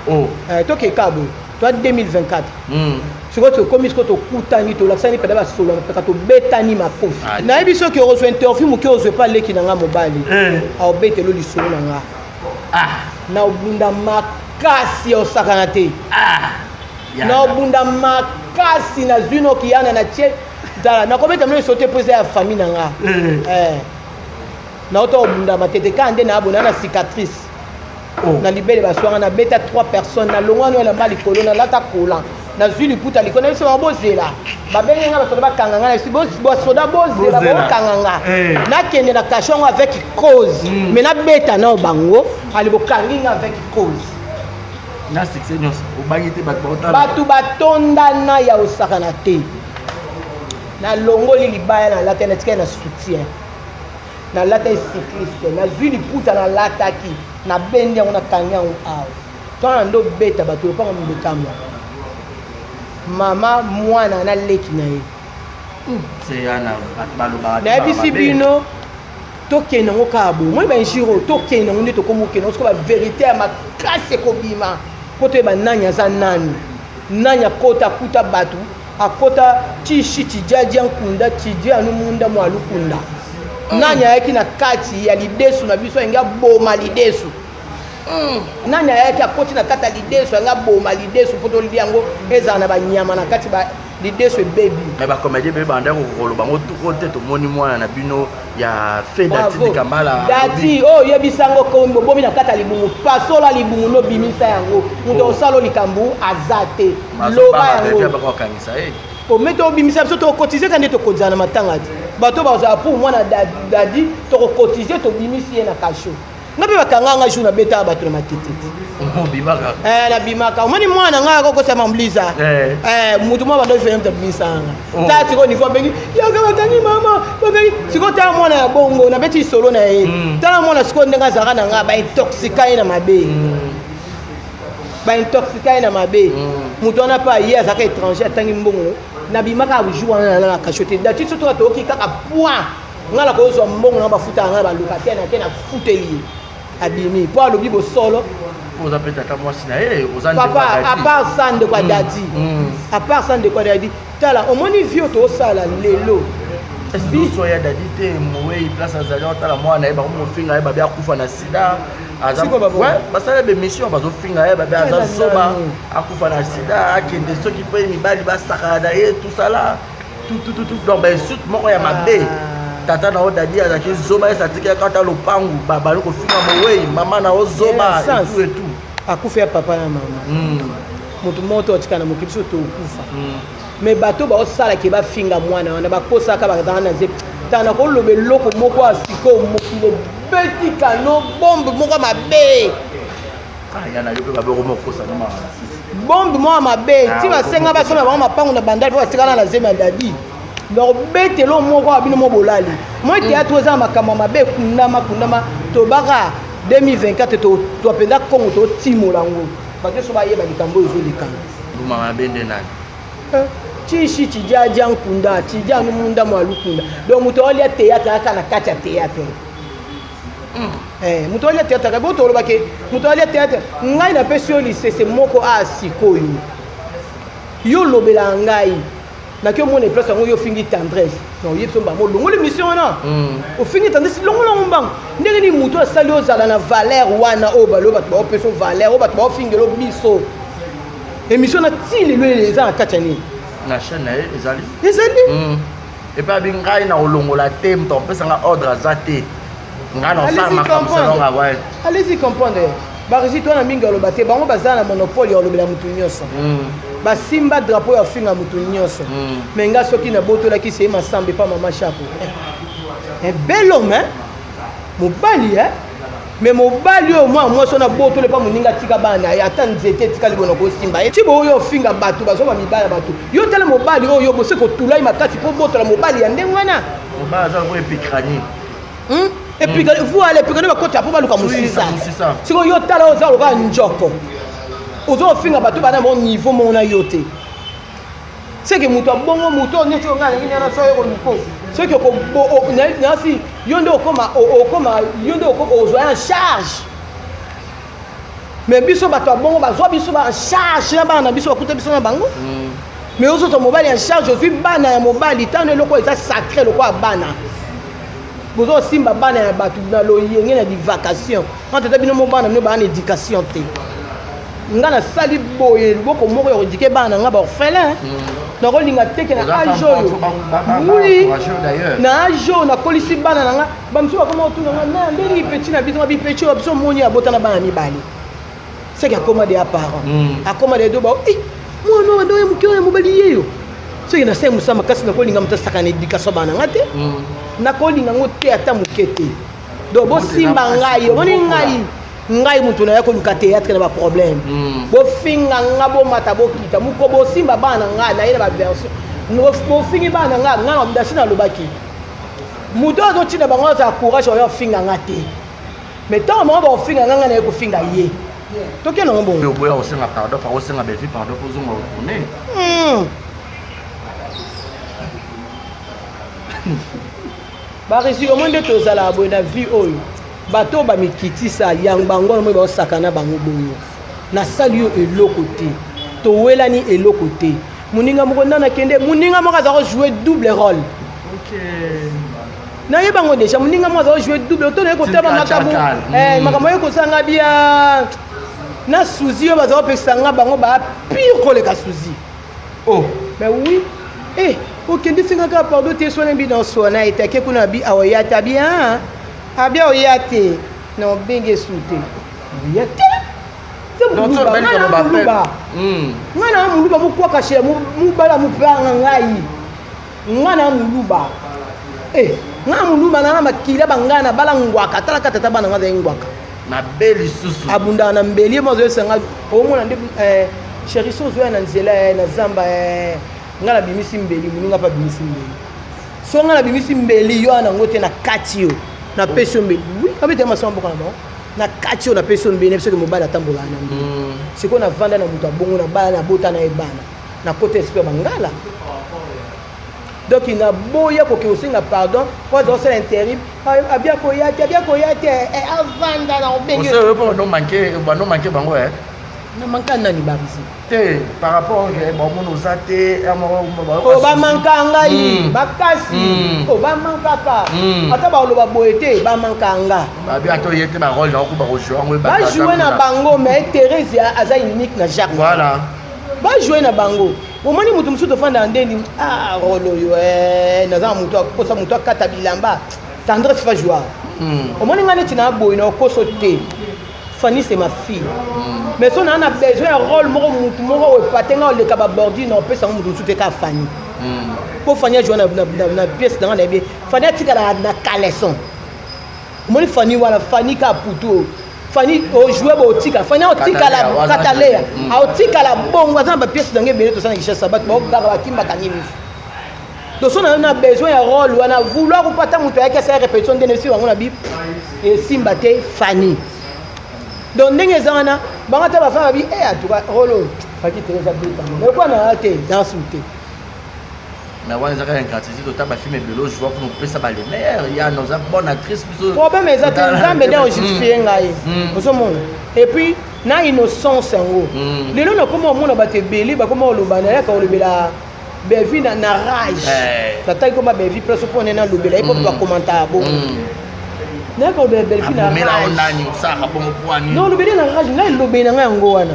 Oh. Tokeka boye toa 2024. Sikoyo tokomi, sikoyo tokutani, tolakisani mpena basolo mpeka, tobetani makofi. Nayebi soki okozwa interview moke, ozwa epa leki na nga mobali, aobetelo lisolo na nga. Na obunda makasi ya osakana te, na obunda makasi, nazwi noki yana na tie. Tala, nakobeta mino liso te mpo eza ya famille na nga. Naota obunda matete kaka nde naabona na cicatrice na libele. Baswanga, nabeta trois personnes, nalongwa no elamba likolo, nalata collant, nazwi liputa likolo. Na biso bango bozela, babenge nga basoda bakanga nga. Na biso basoda bozela, bokanga nga, nakende na cachot yango avec cause. Mais nabeta nao bango ali, bokangi nga avec cause. Na succès nyonso, obangi te bato baotala? Bato batondana ya osakana te. Nalongoli libaya, nalata, natikali na soutien, nalata cycliste, nazwi liputa nalataki, nabendi yango, nakangi yango awa. Twana nde obeta bato lopango mbetamwa mama mwana na leki na ye. Nayebisi bino, tokende yango kaka boye. Moi bainjure oyo, tokende yango nde tokomi okende siko. Bavérité ya makasi ekobima mpo toyeba nani aza nani, nani akota akuta bato, akota tishi tijaja nkunda tidi anu munda mwa lukunda, nani ayaki na kati ya lidesu na biso alingi aboma lidesu, nani ayaki akoti na kati ya lidesu alingi aboma lidesu mpo tolia yango, ezala na banyama na kati, lidesu ebebi. Mais bacomédien mpe banda koloba ngo tuko te. Tomoni mwana na bino ya fe Dati Dikambala. Dati oyo oyebisango, bobomi na kati ya libungu, pasola libungu, nobimisa yango. Moto osala likambo aza te, loba yango. Bakokangisa ye. Ome tobimisa biso, tokocotiser ka nde tokozala na matanga te. Bato bazala pour mwana Dadi, tokocotiser, tobimisi ye na cachot. Nga mpe bakanga nga jour nabetaka bato na matete. Obimaka? Nabimaka. Omoni mwana ngai akokosama mbliza mutu mwa bando efeye, moto abimisanga. Ta sikoyo niveau abengi yaka, bakangi mama, bakangi sikoyo. Tala mwana ya bongo, nabeti lisolo na ye. Tala mwana sikoyo ndenge azalaka na nga, baintoxiqua ye na mabe, baintoxiqua ye na mabe. Moto wana mpe aye, azalaka étranger, atangi mbongo. Nabimaka jour wana na cachot te. Dati so toka toyoki kaka point, nga na kozwa mbongo na bafutaka nga na balocataire na te, nafuteli ye, abimi mpo alobi bosolo. Oza mpe tata mwasi na ye, oza. Papa, à part ça, ndeko ya Dadi, à part ça, ndeko ya Dadi, tala, omoni vie oyo toosala lelo. Biso ya Dadi te, mowei place azali otala mwana na ye, bakomofinga ye babi akufa na sida. Basala bemission, bazofinga ye babi aza zoba, akufa na sida, akende soki mpe mibali basakana na ye, tusala tutututu, donc bainsulte moko ya mabe. Tata na yo Dadi azalaki zoba, esi atikaki ata lopangu, babali kofinga mowei, mama na yo zoba, etu etu. Akufa ya papa na mama, moto moko to atikala na mokili, biso tokufa. Mais bato baosalaka bafinga mwana wana, bakosaka bazala na ze tana koloba eloko moko ya sikoyo, mokili ebeti kano bombe moko mabe, bombe moko mabe ti basenga basomba bango mapango na bandali mpo batikala na zemi ya Dadi. Donc betelo moko ya bino mo bolali moi théâtre eza na makambo ya mabe, kundama kundama. Tobaka 2024, tozwa mpenza Kongo, totimola yango, bato nyonso bayeba likambo oyo ezolekana. Mbuma mabe nde nani? Chishi chijaja nkunda chija anu munda mwa lukunda. Donc moto aolia théâtre aka na kati ya théâtre, moto aolia théâtre aka boto olobake moto aolia théâtre. Ngai napesi yo lisese moko a sikoyo, yo olobelaka ngai, naki omona place yango, yo ofingi Tendresse na oyebi so mbango, olongoli mission wana. Ofingi Tendresse, longola yango mbango. Ndenge nini moto asali ozala na valeur wana oyo balo bato baopesa valeur, oyo bato baofingela biso? Émission na ti lelo eza na kati ya nini? Na chaîne na ye ezali. Ezali. Epe abi ngai na kolongola te, moto akopesanga ordre aza te, ngai na osala makambo selonga wa. Allez-y comprendre, barésultat wana mingi aloba te, bango baza na monopole ya kolobela motu nyonso, basimba drapeau ya finga motu nyonso. Mais nga soki nabotolaki seye masambe epa mama Shako, un bel homme, hein? Mobali, hein? Mais mobali oyo mwana mwasi wana abotoli epa moninga, atika bana na ye, ata nzete etikali bona kosimba ye. Ti boyo ofinga bato bazwa bamibali ya bato, yo tala mobali oyo bose kotulai makasi mpo botola mobali ya ndenge wana. Mobali aza lokola epicranie. Epikani, voilà, epikani, bakota mpo baluka mosisa. Sikoyo yo tala, oza lokola njoko, oza ofinga bato bana mo niveau moko na yo te. Seke moto abongo, moto oyo neti oyo ngai alingi nana so oyo koluko, soki nasi yo nde okoma, okoma yo nde ozwa en charge. Mais biso bato ya bongo bazwa biso ba en charge na bana na biso, bakuta biso na bango. Mais ozozwa mobali en charge, ozwi bana ya mobali, tano eloko eza sacré lokola bana, bozosimba bana ya bato na loyenge na divagation entre ata bino mo bana bino baa na éducation te. Nga nasali boye loboko moko ya koéduquer bana na nga baorphelin, nakolinga teke na age oyo, oui, na age oyo nakolisi bana na nga. Bamosusu bakoma kotuna nga na ndenge petit na biso, bipeti oyo biso omoni abota na bana mibale, seke akoma deya parent, akoma deya do ba mwana oyo ndoye moke oyo mobali yeyo. Soki nasali mosala makasi, nakolinga moto asaka na éducation bana nga te, nakolinga yango te ata moke te. Donc bosimba ngai, omoni ngai, ngai moto naya koluka théâtre na baproblème, bofinga nga, bomata bokita moko, bosimba bana na ngai naye na baversion, bofingi bana na ngai, ngai dasi nalobaki moto oyo azotinda bango azala courage oyo afinga nga te. Mais ntango bango bakofinga nga, ngai naye kofinga ye, tokende yango bongo. Oboya kosenga pardon, fa kosenga Belvi pardon mpo ozonga otourne. Baresi omoi nde tozalaka boye na vie oyo, bato oyo bamikitisa yango bango wana moi baosaka na bango bongo. Nasali yo eloko te, towelani eloko te. Moninga moko nda nakende, moninga moko aza kojouer double rôle, nayeba yango déjà. Moninga moko aza kojouer double to naye kotaba makambo, makambo aye kosanga bia na suzi oyo baza kopekisa nga, bango baa pire koleka suzi. Oh. Mais oui, eh, okende senga kaka pardon te, swana mbi na oswana etake kuna abi aoya te, abi abi aoya te, na obenge esu te, oya te. Muluba, ngai na muluba mokwaka shela mobala mopanga ngai, ngai na muluba, ngai na muluba na makila bangai na bala ngwaka, talaka tata bana ngai azali ngwaka. Mabe lisusu. Abundaka na mbeli ye mo azoyesanga, omona nde chéri so ozoya na nzela na zamba, ngai nabimisi mbeli, moninga mpe abimisi mbeli, so ngai nabimisi mbeli, yo wana yango te, na kati yo napesi yo mbeli, oui, abetela masoma mboka na bango, na kati oyo napesi yo mbeli, nayebi soki mobali atambolaka na mbeli. Sikoyo navanda na moto abongo, na bala, nabota na ye bana, nakota esprit ya bangala. Donc naboya koke kosenga pardon po aza kosala intérim, abia koya te, abia koya te, avanda na obenge. Bano manke bango. Na manka nani Barzi? Te, par rapport ke bamona oza te oyo bamanka ngai makasi oyo bamankaka ata baloba boye te bamanka nga. Babi ata oye te barole na okuba kojoue yango. Bajoue na bango, mais Thérésia aza unique na Jacques. Voilà. Bajoue na bango. Omoni moto mosusu tofanda ndeni, ah, role oyo naza na moto akosa, moto akata bilamba, Tendresse va jouer. Omoni ngai neti na boye na okoso te. Fanny, c'est ma fille. Mais so naa na besoin ya rôle moko, mutu moko oyo epate nga oleka babordure na opesa yango mutu mosusu te, kaka Fanny. Mpo Fanny ajoua na pièce nanga, nayebi Fanny atikala na caleçon. Omoni Fanny wana, Fanny kaka putu oyo Fanny ojoue bo otika Fanny aotikala katalea, aotikala bongo. Aza na bapièce nanga ebele tosala na Kinshasa, bato baokaka bakimbaka ngi miso. Donc so na besoin ya rôle wana, vouloir ou pas, moto ayaki asala répétition ndenge esi bango na bi esimba te, Fanny. Donc ndenge eza wana, bango ata bafana babi e, en tout cas rôle oyo faki Teresa betango ekwa na te danse te. Mais wana ezaka ingratitude. Ota bafilm ebele ojoua kuna, opesa bale meilleur ya noza bonne actrice biso. Problème eza te, Nzambe nde ojustifie ngai, ozomona. Et puis na innocence yango, lelo nakoma omona bato ebele bakoma koloba, nayaka kolobela Bevi na rage. Nataki koma Bevi place mpo nene alobela ye mpo bakomanta bongo. Nayaka kolobela Belvi na rage, non, olobeli na rage, ngai elobeli na ngai yango wana.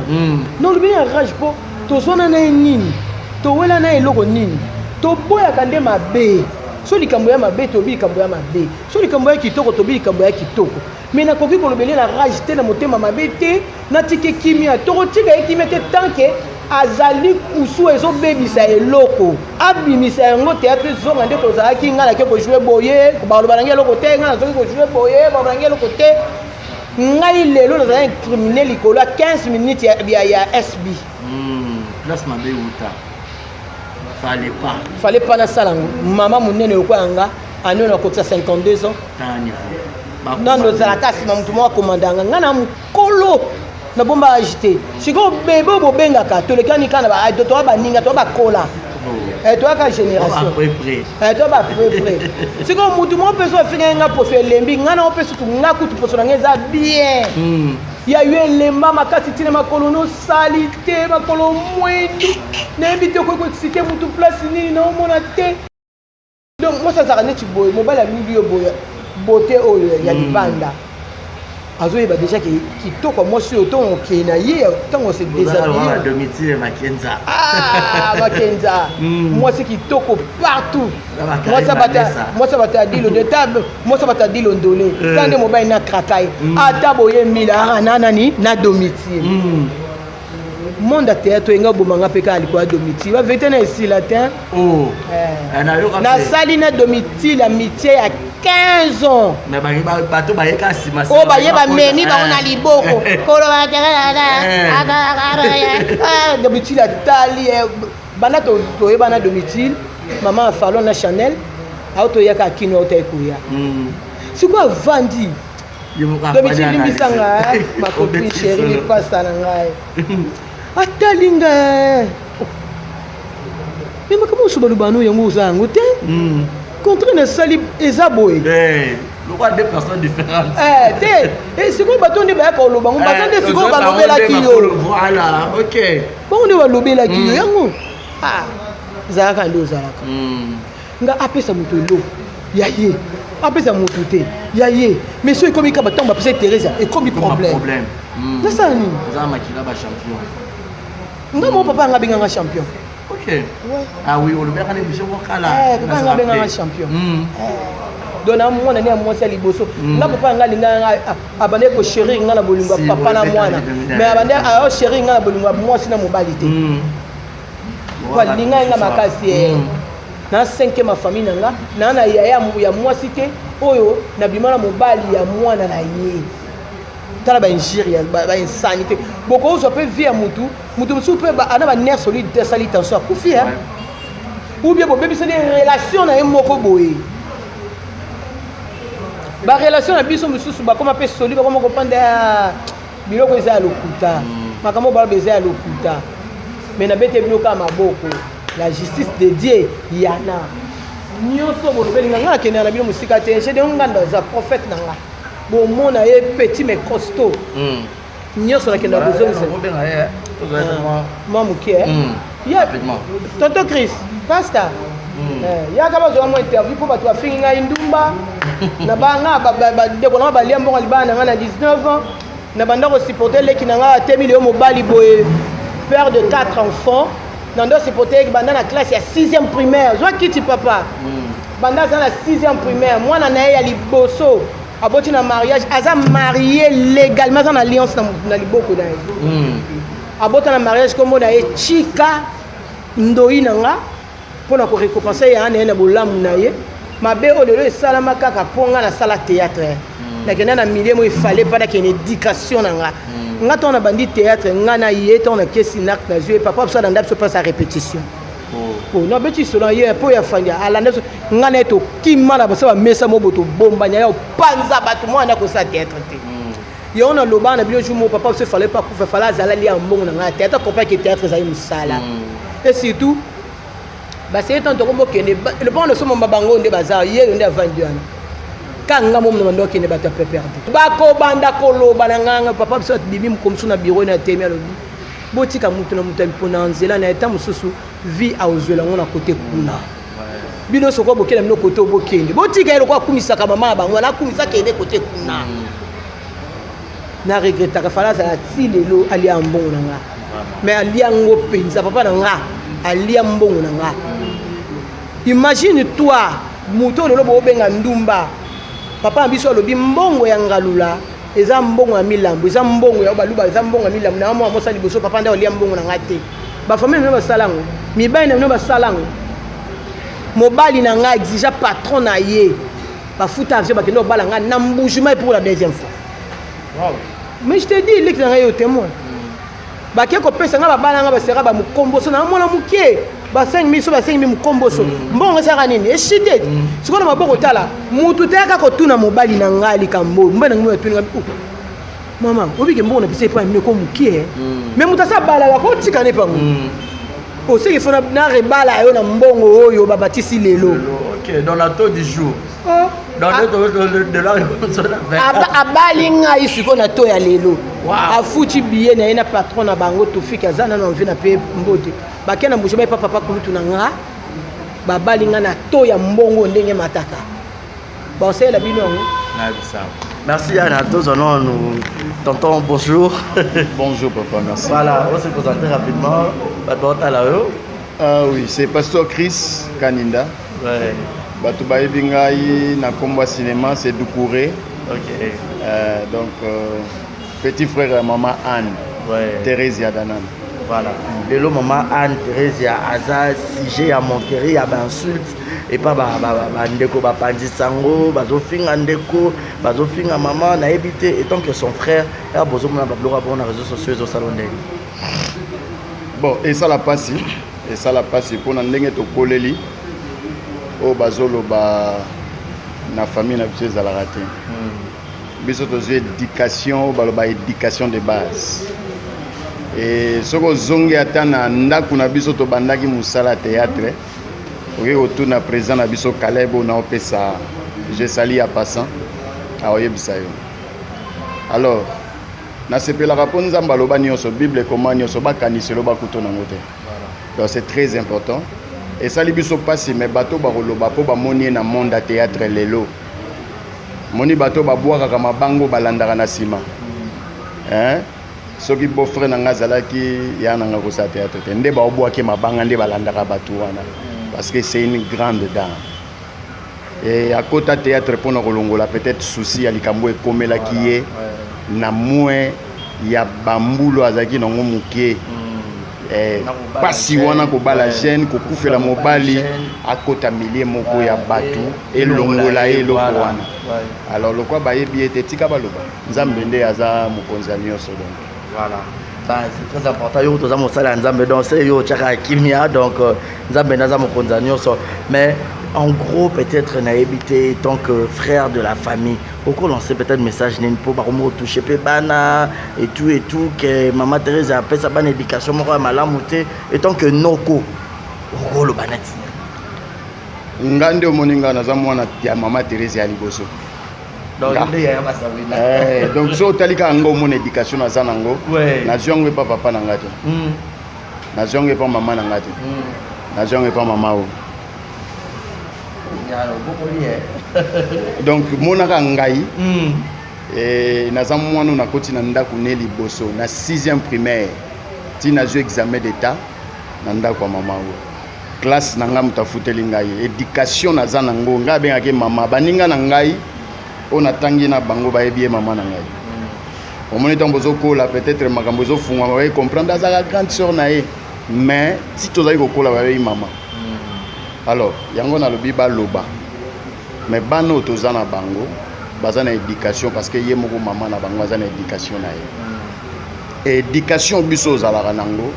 Non, olobeli na rage mpo tozwana na ye nini, towela na ye eloko nini. Toboyaka nde mabe. So likambo ya mabe, tobi likambo ya mabe. So likambo ya kitoko, tobi likambo ya kitoko. Mais nakoki kolobele na rage te, na motema mabe te. Natiki kimia, tokotika ye kimia te tant que azali kusu ezobebisa eloko, abimisa yango. Théâtre ezonga nde tozalaki. Ngai nake kojoue boye, baloba nange eloko te. Ngai nazoki kojoue boye, baloba nange eloko te. Ngai lelo nazali incriminé likolo ya 15 minutes ya SB. Place mabe euta, fallait pas. Fallait pas nasala yango. Mama monene lokola nga ano nakokisa 52 ans nano ozalaka nsima motu moko akomandanga ngai na mokolo nabomba age te. Sikoyo bebe oyo bobengaka, tolekani kaka na toa baninga, toa bakola, toyaka génération, toa baprepre. Sikoyo motu moko mpe so afingai nga poso elembi, ngai nango mpe sutu nga kutu poso na ngai eza bien. Ya yo elemba makasi ntina makolo nosali te, makolo mwindu, nayebi te okoki koexplike motu place nini naomona te. Donc mwasi azalaka neti boye, mobali aluli yo boye, beauté oyo ya libanda, azoyeba déjà ke kitoko ya mwasi oyo ntongo okei na ye, ntango se déshabille. Makenza, Makenza, mwasi kitoko partout, mwasi bato ya dilo de ta, mwasi bato ya dilo ndole ta nde mobali na kraka ye ata boye mila na nani na Domitie. Monde ya théâtre oyenga obomanga mpe kaka likolo ya Domitile, bavérité na esila te. Nasali na Domitile amitié ya 15 ans. Bato bayeka nsima. Oyo baye bamemi bango na liboko koloba Domitile atali banda toyebana. Domitile, mama ya Falon na Chanel, ao toyaka akino ao taye koya. Sikoyo avandi Domitile, limbisanga ma copine chérie, lipasa na ngai, atali ngai me makambo mosusu baloba no yango oza yango te. Contraire nasali eza boye. Lokola deux personnes différentes. Te, sikoyo bato nde bayaka koloba ngo, bato nde sikoyo balobelaki yo. Voilà, ok. Bango nde balobelaki yo yango. Ezalaka nde ozalaka nga apesa moto eloko ya ye, apesa motu te ya ye. Mais so ekomi kaka ntango bapesa Theresa, ekomi problème. Nasala nini? Eza makila bachampion. Nga mo papa anga abenganga champion. Ok, ah oui, olobaka na émission mokala. Papa anga abenganga champion. Donc na mwana ne ya mwasi ya liboso nga, papa yanga alinga, abandaki kochérir nga na bolingo ya papa na mwana, mais abandi aochérir nga na bolingo ya mwasi na mobali te. Po alinga nga makasi na cinquième ya famille na nga, na yaya ya mwasi te oyo nabima na mobali ya mwana na ye. Tala bainjure, bainsanité. Bokozwa mpe vie ya mutu, mutu mosusu mpe ana banerf solide te, asali tension, akufi, ou bien bobebiseli relation na ye moko boye. Barelation na biso mosusu bakoma mpe soli, bakoma kopanda biloko eza ya lokuta, makambo baloba eza ya lokuta. Mais nabete bino kaka maboko, la justice de Dieu yana nyonso bolobeli nga. Nga nakendaka na bino mosika te. Gédéon Nganda aza prophète na nga, bomona ye petit mais costaud. Nyonso nakenda kozongisa mwa moke. Tonton Chris, pasteur, yaka bazwa mwa interview mpo bato bafingi ngai ndumba na banga. Bandeko na nga balia mbongo libala na ngai na 19 ans. Na banda kosupporter leki na ngai, atemi lelo mobali boye, père de 4 enfants. Na ndo supporter banda na classe ya 6e primaire. Zwa kiti, papa. Banda aza na 6e primaire, mwana na ye ya liboso aboti na mariage, aza marié légalement, aza na alliance na liboko na ye. Abota na mariage, kombo na ye Chika Ndoi na nga, mpona korécompenser ya na ye na bolamu na ye. Mabe oyo lelo esalama kaka mpo nga nasala théâtre, nakenda na milieu mo efale mpa nakende éducation na nga. Nga ntango nabandi théâtre, nga na ye, ntango nakesi nak nazwi ye, papa biso alanda biso mpasa répétition. Po nabeti lisolo ye mpo ya fandi alanda biso, nga na ye tokima na basa bamesa mo bo tobombanya ya opanza bato. Mwana akosala théâtre te. Yango naloba na bino jour moko, papa biso efale pa kufa, fale azala lia mbongo na ngai ya théâtre, comprendre ke théâtre ezali mosala. Et surtout baseye ntango tokomokende lopango nasomamba bango nde baza yeyo nde avandi wana ka nga momo na bando okende. Bato ya PPRD bakobanda koloba na nganga. Papa biso abimi mokomosu na bureau na atemi, alobi: "Botika mutu na mutu mpona nzela na eta mosusu, vie aozwela yango na kote kuna. Bino soko bokenda bino kote, bokende, botika ye lokola akumisaka mama na bango wana, akumisa, kende kote kuna." Na regrettaka, fala azala ti lelo alia mbongo na nga, mais alia yango mpenza. Papa na nga alia mbongo na nga. Imagine toi, moto oyo lelo boobenga ndumba, papa na biso alobi mbongo ya ngalula eza mbongo ya milambo, eza mbongo ya baluba, eza mbongo ya milambo na mwa mosa liboso. Papa nde alia mbongo na nga te. Bafamille na bino basala yango, mibali na bino basala yango. Mobali na ngai exige patron na ye bafuta avion, bakende kobala ngai na Mbujimai pour la deuxième fois. Wow. Mais je te dis, leki na ngai yo témoin, bake kopesa ngai, babala ngai, basera bamokomboso na mwana moke, basengi miso, basengi mi mokomboso. Mbongo esalaka nini? Eshite sikoyo na maboko. Tala, mutu te aka kotuna mobali na ngai likambo oyo. Mobali na ngai atuni ngai: "Oh, mama, obike mbongo na biso epai mino ko mokie?" Mais moto asa abalaka kotika ne pango, oseki fo na rebala yo na mbongo oyo babatisi lelo. Ok, dans la taux du jour. Oh. Dans le de la Abali ngai sikoyo na to ya lelo. Afuti billet na ye na patron na bango Tofiki, aza nano envie na pe mbote. Bake na Mbuji epa papa kulutu na nga, babali nga na to ya mbongo ndenge mataka baosalela bino yango. Merci Anna, tous nous. Tonton, bonjour. Bonjour papa, merci. Voilà, on se présente rapidement. Ah oui, c'est Pasteur Chris Kaninda. Bato bayebi ngai na kombo ya cinéma, c'est Doucouré. Donc, petit frère ya maman Anne. Thérèse Yadanan. Voilà. Lelo maman Anne Thérèse ya aza sujet ya moquerie, ya bainsulte epa bandeko bapanzisa yango, bazofinga ndeko, bazofinga mama. Nayebi te, étant que son frère, ya bozomona babiloko ya bongo na réseaux sociaux, ezosala ndenge? Bon, esala mpasi, esala mpasi mpona ndenge tokoleli. Oyo bazoloba na famille na biso ezalaka te. Biso tozwi éducation oyo baloba éducation de base. E soki ozongi ata na ndako na biso, tobandaki mosala ya théâtre, okoki kotuna président na biso Caleb oyo naopesa je sali ya passant, aoyebisa yo. Alors nasepelaka mpo Nzambe aloba nyonso, Bible ekoma nyonso, bakaniselo bakuto nango te. Donc c'est très important. Esali biso mpasi, me bato bakoloba mpo bamoni ye na monde ya théâtre lelo. Moni bato babwakaka mabango, balandaka na nsima, hein? Soki beau-frère na ngai azalaki ya na ngai kosala théâtre te, nde baobwaki mabanga nde balandaka bato wana, parce que c'est une grande dame et akota théâtre mpona kolongola peut-être souci ya likambo ekomelaki ye na moins ya bambulu azalaki nango moke. Pasi wana, kobala jeune, kokufela mobali, akota milieu moko ya bato elongola ye eloko wana. Alors lokwa bayebi ye te, tika baloba. Nzambe nde aza mokonzi ya nyonso, donc. Voilà. Ben, c'est très important. Yo toza mosala ya Nzambe, donc se yo otiaka kimia. Donc Nzambe nde aza mokonzi ya nyonso. Mais en gros, peut-être nayebi te, tant que frère de la famille, okolancer peut-être message nini mpo bakomi kotouche mpe bana et tout et tout, ke mama Thérèse apesa bana éducation moko ya malamu te? Étant que noko, okoloba nati? Nga nde omoni, nga naza mwana ya mama Thérèse ya liboso. Donc nde yaya Masabrina. Eh, donc so otali kaka ngo omona éducation naza nango. Nazwi yango epa papa na nga te. Nazwi yango epa mama na nga te. Nazwi yango epa mama oyo. Donc monaka ngai naza mwana oyo nakoti na ndako ne liboso na 6e primaire ti nazwi examen d'état na ndako ya mama oyo. Classe na ngai, moto afuteli ngai, éducation naza nango, ngai abengaki mama. Baninga na ngai oyo natangi na bango bayebi ye mama na ngai. Omoni, ntango bozokola, peut-être makambo ezofungwama, baye comprendre azalaka grande sœur na ye, mais ti tozali kokola, bayebi mama. Alors yango nalobi, baloba, mais bana oyo toza na bango baza na éducation, parce que ye moko mama na bango aza na éducation na ye. Éducation biso ozalaka nango,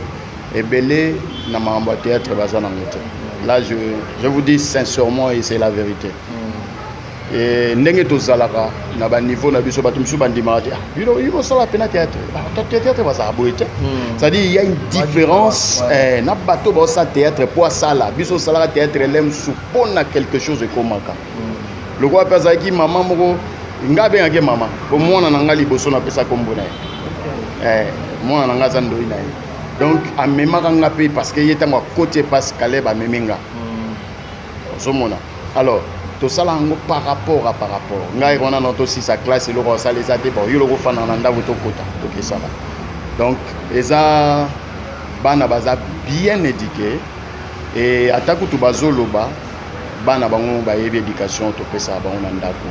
ebele na makambo ya théâtre baza nango te. Là, je vous dis sincèrement et c'est la vérité. E ndenge tozalaka na baniveau na biso, bato mosusu bandimaka te: "Ah, bino bosala mpena théâtre." Bato ya théâtre bazalaka boye te. C'est-à-dire, il y a une différence na bato baosala théâtre mpo asala. Biso osalaka théâtre ele mosusu mpo na quelque chose ekomaka lokola mpe azalaki mama moko. Ngai abengaki mama po mwana na ngai liboso napesa nkombo na ye. Mwana na ngai aza ndoi na ye, donc amemaka nga mpe, parce que ye ntango akoti epas Caleb amemi nga. Ozomona, alors tosala yango par rapport ngai wana na tosisa classe, eloko osala eza te. Bon, yo loko ofanda na ndako, tokota tokesala. Donc eza bana baza bien éduqué e ata kutu bazoloba, bana bango bayebi éducation topesaka bango na ndako.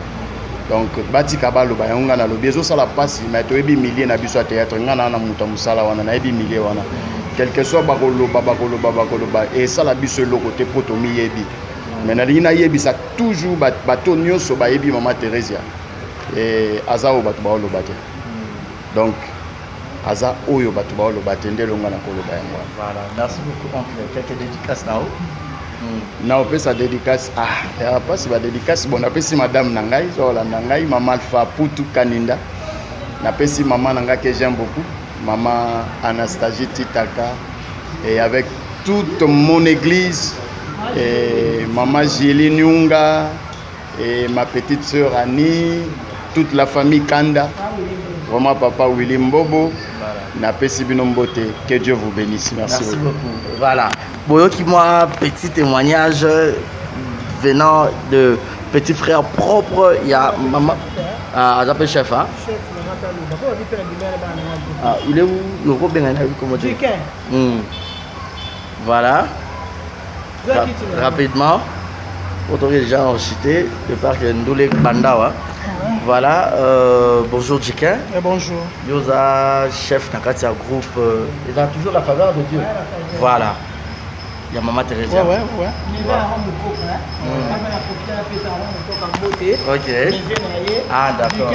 Donc batika baloba yango. Ngai nalobi ezosala mpasi, mais toyebi milieu na biso ya théâtre. Ngai na moto ya mosala wana, nayebi milieu wana. Quelque soit bakoloba, bakoloba, bakoloba, esala biso eloko te mpo tomiyebi. Mais nalingi nayebisa toujours bato nyonso bayebi mama Theresia e, aza oyo bato baoloba te. Donc aza oyo bato baoloba te, nde elonga na koloba yango wana. Voilà, merci beaucoup, oncle. Quelques dédicaces na yo. Na opesa dédicace, ah, ya mpasi badédicace. Bon, napesi madame na ngai, so olanda ngai, mama Alpha Putu Kaninda. Napesi mama na ngai que j'aime beaucoup, mama Anastasie Titaka, et avec toute mon église et mama Julie Nyunga et ma petite sœur Annie, toute la famille Kanda, vraiment papa Willy Mbobo. Napesi bino mbote, que Dieu vous bénisse. Merci, Merci beaucoup. Voilà. Boyoki moi petit témoignage venant de petit frère propre. Il y a maman. Ah, j'appelle chef, hein? Chef na nga aloba po babi mpe na bimela bana na nga. Ah, il est où? Nous revenons comment dire? Jikin. Voilà. Rapidement. Autour déjà en cité, de part que Ndoule Bandawa. Voilà, bonjour Jikin. Et bonjour. Yo oza chef na kati ya groupe et dans toujours la faveur de Dieu. Voilà. Il y a maman Thérésia. Ouais. Ok. Ah d'accord.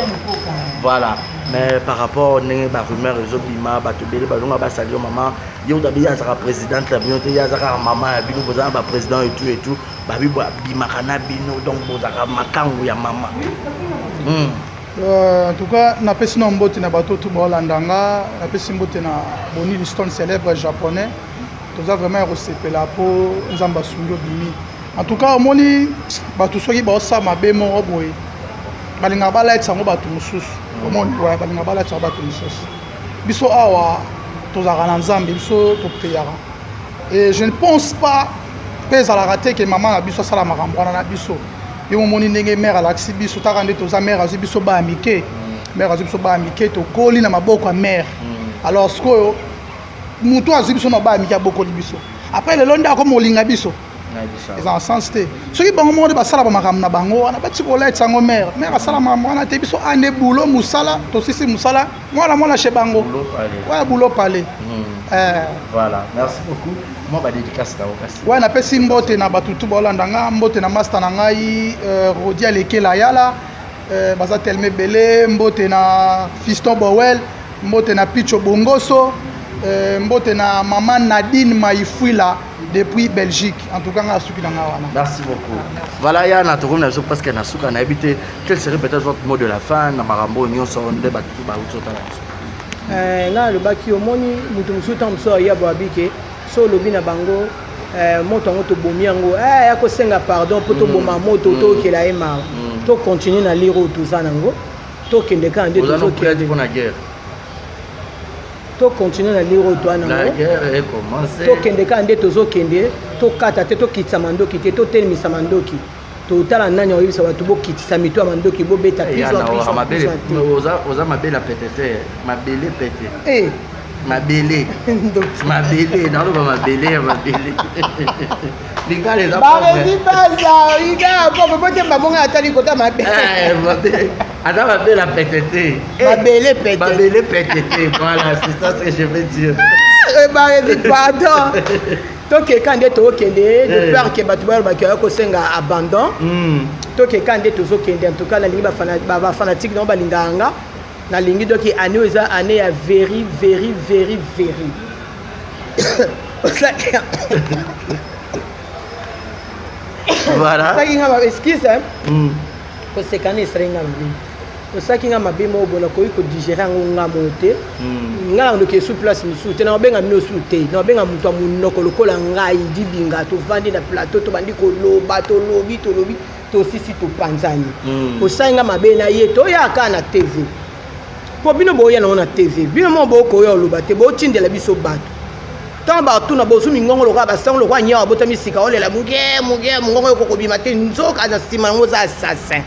Voilà. Mais par rapport ndenge ba rumeur ezobima, bato ebele bazonga basali yo mama, ye moto abi azalaka présidente na bino te, ye aza kaka mama ya bino, boza na baprésident et tout et tout, babi babimaka na bino, donc bozalaka makangu ya mama. En tout cas, napesi na mbote na bato tu baolanda nga. Napesi mbote na Boni Liston, célèbre japonais. Toza vraiment ya kosepela mpo Nzambe asungi, obimi. En tout cas, omoni bato soki baosala mabe moko boye, balingaka balatisa yango bato mosusu. Omoni, balingaka balatisa yango bato mosusu. Biso awa tozalaka na Nzambe, biso topriaka et je ne pense pas mpe ezalaka te ke mama na biso asala makambo wana na biso. Yo momoni ndenge mare alakisi biso, taka nde toza. Mare azwi biso baya mike, mare azwi biso baya mike, tokoli na maboko ya mare. Alors sikoyo motu azwi biso na baya mike, abokoli biso, après lelo nde akoma olinga biso, eza na sens te. Soki bango moko nde basala bamakambo na bango wana, bati koletisa yango mare. Mare asala makambo wana te. Biso ande bulo mosala, tosisi mosala, mwana mwana chez bango oya bulo pale. Voilà, merci beaucoup. Moi badédicace na okasi. Ouais, napesi mbote na bato tu baolanda nga. Mbote na master na ngai, Rodi Alekela Yala, baza telema ebele. Mbote na Fiston Bowel, mbote na Picho Bongoso, mbote na mama Nadine Maifuila depuis Belgique. En tout cas, nga asuki na nga wana. Merci beaucoup. Voilà, ya na tokomi na biso presque na suka. Nayebi te quel serait peut-être votre mot de la fin na makambo oyo nyonso nde bato bauti otala biso. Ngai alobaki, omoni moto mosusu, ntango mosusu aya boabi ke so olobi na bango moto yango tobomi yango, ya kosenga pardon mpo toboma moto, tookela ye mawa. Tocontinue na lire oyo toza nango, tokende kaka nde tozokende. Tocontinue na lire oyo toa nango, tokende kaka nde tozokende, tokata te, tokitisa mandoki te, totelemisa mandoki. Totala nani akoyebisa bato bokitisa mito ya mandoki, bobeta. Oza mabele pete te, mabele pete. Eh. Mabele, mabele, naloba mabele ya mabele. Lingala eza barezi baza lingala propre po te mbabonga atali kota mabe. Eh, ata mabele pete te. Eh, mabele pete, mabele pete te, voilà, c'est ça ce que je veux dire. Ah, barezi, pardon, tokeka nde tokende de peur ke bato bayalobaki oya kosenga abandon. Tokeka nde tozokende. En tout cas, nalingi bafanatique nango balingaka nga, nalingi doki année oyo eza année ya very very very very. Voilà. Osalaki nga, excuse, kosekana esali nga mabe. Osalaki nga mabe moko boye, nakoki kodigérer yango nga moko te. Nga na ndoki esu place mosusu te, nakobenga bino osu te, nakobenga moto ya monoko lokola ngai dibinga. Tovandi na plateau, tobandi koloba, tolobi, tolobi, tosisi, topanzani. Osali nga mabe na ye, toyaka na TV mpo bino boya nango na TV. Bino moko bokoya oloba te, botindela biso bato. Ntango batuna, bozwi mingongo lokola basango, lokola nyawa abotami sika, olela moke moke, mongongo yoko kobima te. Nzoka na nsima yango oza assassin.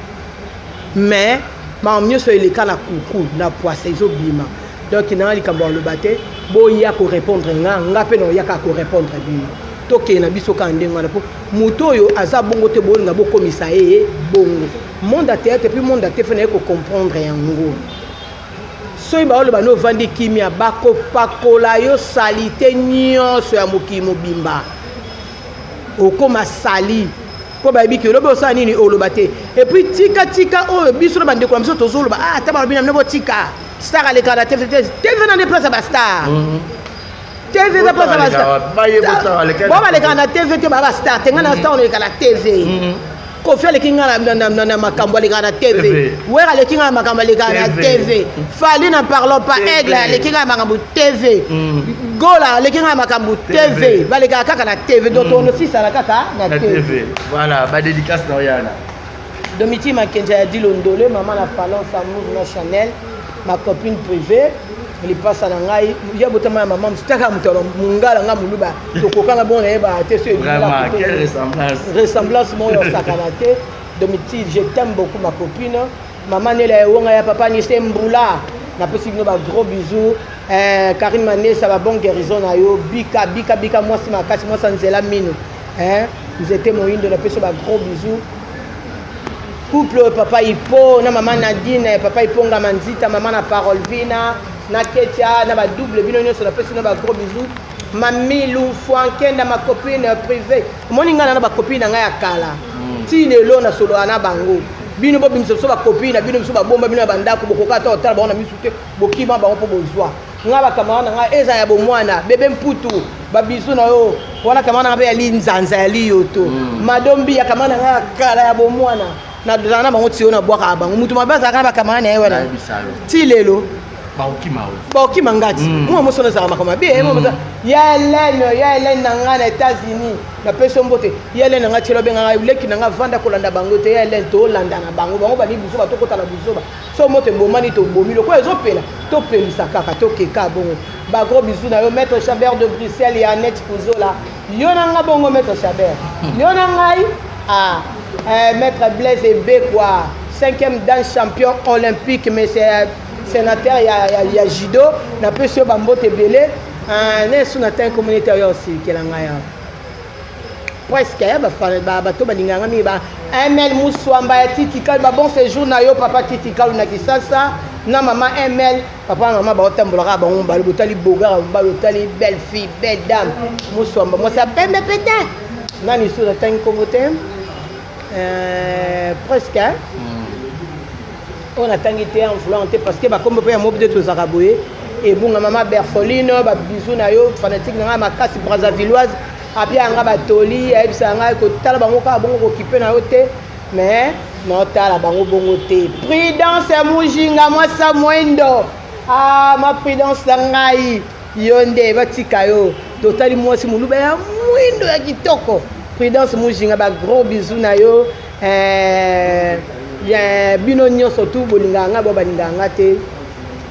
Mais makambo nyonso eleka na kuku na poisa ezobima. Donc nanga likambo ya koloba te. Boya korépondre nga, nga mpe na oyaka korépondre bino. Tokende na biso kaka ndenge wana, mpo moto oyo aza bongo te, bolinga bokomisa ye bongo. Monde ya théâtre, puis monde ya te fe naye kocomprendre yango. Soki baoloba no ovandi kimia, bakopakola yo salite nyonso ya mokili mobimba, okóma sali, mpo bayebi ke olobi osala nini, oloba te. Et puis tika tika oyo biso na bandeko na biso tozoloba. Ah, ata balobi na bino botika star alekaka na TV te. TV na nde place ya bastar. TV eza place ya bastar. Bo balekaka na TV te, baa bastar te. Ngai na star oleka na TV. Kofi aleki ngai na makambo, alekaka na TV. Wer aleki ngai na makambo, alekaka na TV. Fally, n'en parlons pas. Aigle aleki ngai na makambo, TV. Gola aleki ngai na makambo, TV. Balekaka kaka na TV, donc tonosisana kaka na TV. Voilà, badédicace na oyana. Domiti Makenja ya Dilondole, mama na Falance Amour na Chanel, ma copine privée, lipasa na ngai ya botama ya mama mosu, taka moto ya mongala, nga moluba, tokokanga bongo, nayeba te so. Ressemblance moko ya osakana te. Domiti, je t'aime beaucoup, ma copine. Mama Nela Ewonga ya papa Nise Mbula, napesi bino ba gros bisous. Eh, Karine Manesa, ba bon guérison na yo, bika bika bika, mwasi makasi, mwasi ya nzela mino, eh, nzete moyindo, napesi yo ba gros bisous. Couple papa Ipo na mama Nadine, papa Iponga Manzita, mama na Parole Vina na Ketia na badouble, bino nyonso napesi bino ba gros bisous. Mamilu Fwankenda, ma copine privée, omoni ngai na bacopine na ngai ya kala, ti lelo nasolola na bango. Bino bobimisa biso bacopine na bino, biso babomba bino na bandako, bokoka ata otala bango na misu te, bokima bango mpo bozwa ngai. Bacamarade na ngai eza ya bomwana, bebe Mputu, babisu na yo wana, camarade na ngai mpe ya linzanza ya liyoto, madombi ya camarade na ngai ya kala ya bomwana, nazala na bango ti oyo nabwakaka bango. Moto mabe azalaka na bacamarade na ye wana ti lelo. Baokima ngati. Mwa moso nazala makambo mabe ya Helene, ya Helene na ngai na États-Unis, napesi yo mbote. Ya Helene na ngai, tielo abengaka leki na ngai, vanda kolanda bango te. Ya Helene, tolanda na bango, bango bali buzoba, tokota na buzoba. So moto ebomani, tobomi lokola ezopela, topelisa kaka, tokeka bongo. Bagros bisous na yo, maître Chabert de Bruxelles, ya Annette Kuzola, yo na nga bongo, maître Chabert, yo na ngai. Ah, eh, maître Blaise Ebekwa, cinquième dan champion olympique, mais c'est sénateur ya judo, napesi yo bambote ebele. Na esu na tangi communauté oyo osilikela ngai awa presque bato balingaka mingi, ba ML Muswamba ya Titikalu, ba bon séjour na yo, papa Titikalu na Kisasa na mama ML. Papa na mama baotambolaka bango mobali, botali bogara mobali, otali belle fille, belle dame Muswamba, mwasi ya pembe pete. Nani so natangi nkombo te, presque oyo natangi te en voulant te, parce que bakombo mpe ya mobi te, tozalaka boye ebunga. Mama Berfoline, babizu na yo, fanatique na ngai makasi, Brazavilloise, apia yanga batoli, ayebisaka ngai kotala bango kaka bongo, kokipe na yo te, mais naotala bango bongo te. Prudence Mujinga, mwasa mwendo, ah, ma Prudence na ngai, yo nde batika yo. Totali mwasi moluba ya mwindo ya kitoko, Prudence Mujinga, bagros bisous na yo, eh. Bino nyonso tu bolingaka ngai, bo balingaka ngai te.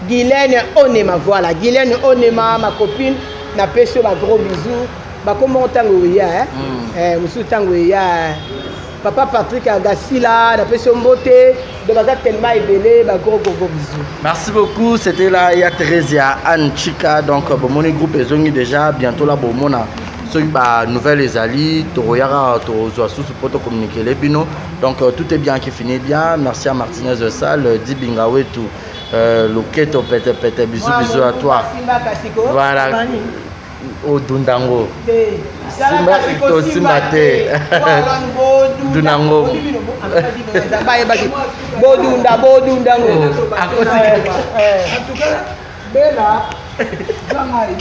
Guylaine Onema, voilà, Guylaine Onema, ma copine, napesi yo ba gros bisous. Bakombongo ntango eya, mosusu ntango eya. Papa Patrick Agasila, napesi yo mbote. Donc baza tellement ebele, ba gros gros gros bisous. Merci beaucoup, c'était là ya Theresia Anne Chika. Donc bomoni groupe ezongi déjà bientôt là, bomona soki ba nouvelle ezali, tokoyaka tozwa susu po tocommuniquer bino. Donc tout est bien qui finit bien. Merci à Martinez de Salle, Dibinga Wetu, Loketo Pete Pete, bisous bisous à toi. Voilà. Odundango. Simba tosimba te. Dunango. Bodunda bodundango. En tout cas, Bella,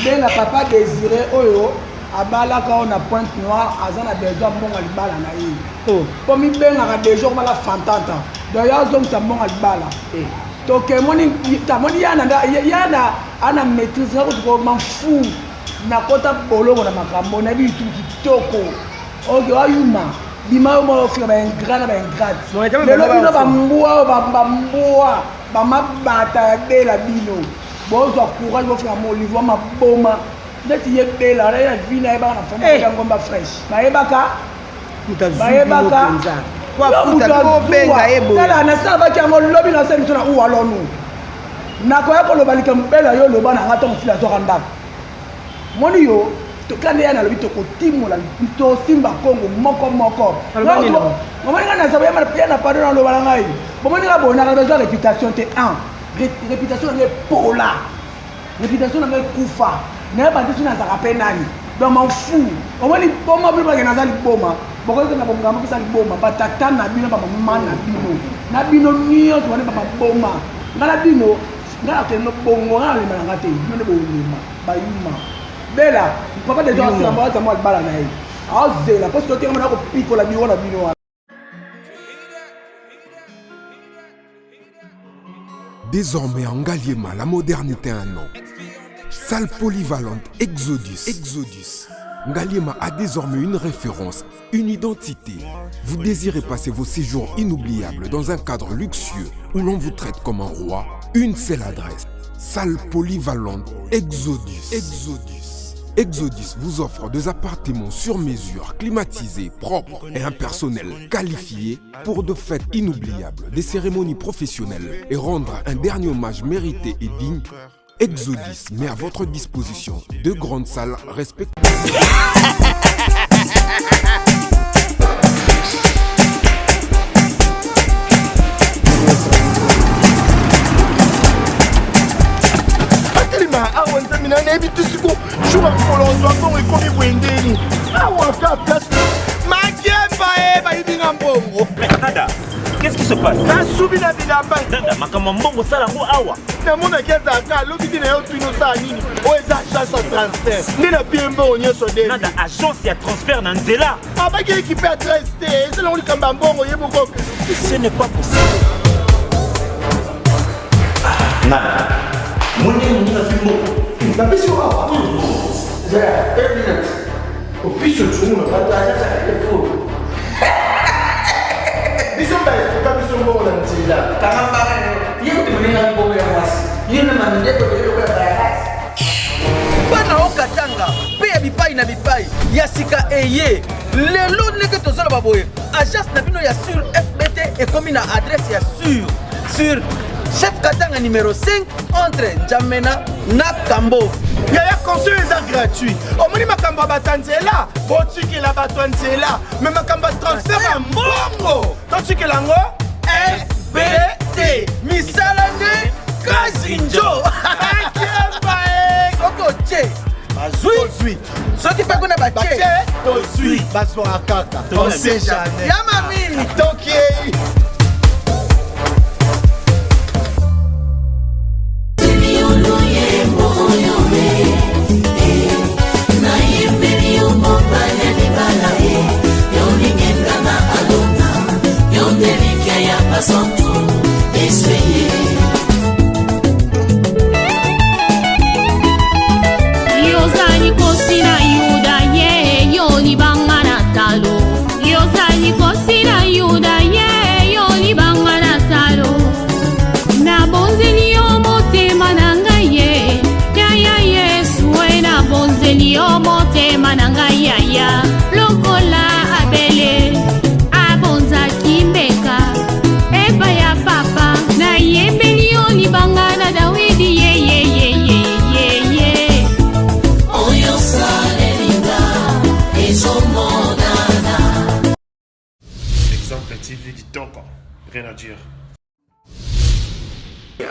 Bella papa Désiré oyo abalaka oyo na Pointe Noire, aza na besoin mbongo libala na ye. Po mibengaka déjà okobala fantanta. Donc ya azongisa mbongo libala. Toke moni tamoni yana yana ana maîtrise na kutu m'en fous. Nakota bolongo na makambo na bitu kitoko. Ok, ayuma. Bima yo moko fika ba ingrat na ba ingrate. Lelo bino ba mbwa ba mbwa ba mabata ya Bela bino. Bozwa courage bofika mo livre maboma. Ndeti ye Bela na ye vie na ye baka na forme ya ngomba fresh. Bayebaka bayebaka tala nasalabaki yango lobi na sala biso na uwalonu. Nakoya koloba likambo Bela yo loba na nga ntango sila azwaka ndako. Moni yo tokande ya nalobi tokotimola tosimba Kongo moko moko. Bomoni nga nazaba ya na pardon na loba na ngai. Bomoni nga bonaka besoin réputation te 1. Réputation na ngai pola. Réputation na ngai kufa. Na ba ndesu nazaka pe nani. Donc m'en fous. Omoni boma bino bakenda za liboma. Bokoki na bomgamba pesa liboma. Batata na bino ba mama na bino. Na bino nyonso wana ba boma. Nga na bino nga na kendo bongo nga na lema na nga te. Bino nde bolema bayuma. Bela papa deja asala mwa za mwa libala na ye. Azela parce que totenga na kopikola biro na bino wana. Désormais en Ngaliema, la modernité a un nom. Salle polyvalente Exodus. Exodus. Ngaliema a désormais une référence, une identité. Vous désirez passer vos séjours inoubliables dans un cadre luxueux où l'on vous traite comme un roi? Une seule adresse. Salle polyvalente Exodus. Exodus. Exodus vous offre des appartements sur mesure, climatisés, propres et un personnel qualifié pour de fêtes inoubliables, des cérémonies professionnelles et rendre un dernier hommage mérité et digne. Exodus met à votre disposition deux grandes salles respectées. Awa nzambe na nayebi te siko jour ya mokolo ozwa mbongo ekomi boye ndeni awa ka place makemba e bayibi nga mbongo. Nada, qu'est-ce qui se passe? Nasubi na bilamba. Nada, makambo ya mbongo osala yango awa. Namonaki ezalaka alobi te na yo tuni osala nini oyo eza agence ya transfert nde na pie mbongo nyonso nde. Nada, agence ya transfert na nzela. Abaki ekipe ya 13 te eza nango likambo ya mbongo ye moko. Ce n'est pas possible. Nada, moni moninga azwi mbongo. Napesi yo awa. Zala, une minute. Opiso tshungu na bato aza efo. Biso ba efuka biso mbongo na nzela. Kanga mbanga yo. Ye kutu moninga mbongo ya mwasi. Ye na mandeko de lokola bayakasi. Bana okatanga pe ya bipai na bipai ya sika eye lelo ndenge tozoloba boye agence na bino ya sur FBT ekomi na adresse ya sur Chef Katanga numéro 5 entre N'Djamena na Kambo. Yaya conseil eza gratuit. Omoni makambo ya bato ya nzela, botikela bato ya nzela. Mais makambo ya transfert ya mbongo, totikela yango FBT. Misala nde Kazinjo. Soki otie, bazwi. Soki mpe kuna batie, tozwi. Bazwaka kaka. On sait jamais. Ya mami. Tokiei. TV kitoko, rien à dire.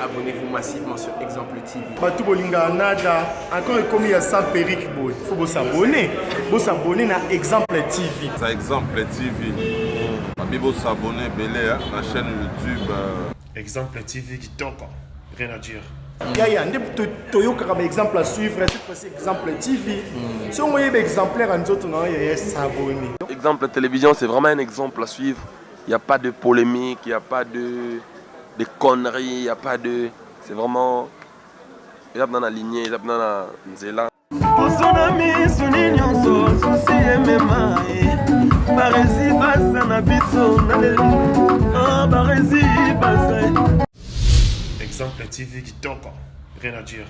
Abonnez-vous massivement sur Exemple TV. Bato bolingaka nada encore ekomi ya sans perruque boye faut bosabone bosabone na Exemple TV. Ça Exemple TV. Babi bosabone ebele na chaîne YouTube. Exemple TV kitoko, rien à dire. Yaya nde toyokaka ba exemple à suivre cette fois-ci Exemple TV. Soki oyebi exemplaire ya nzoto na yo yaya s'abonner. Exemple télévision c'est vraiment un exemple à suivre. Il n'y a pas de polémique, il n'y a pas de, de conneries, il n'y a pas de. C'est vraiment. Eza na lignée, eza na nzela. Poso na misu ni nyonso susi emema ye barezi baza na biso na lelo ah, barezi baza Exemple TV kitoko, rien à dire.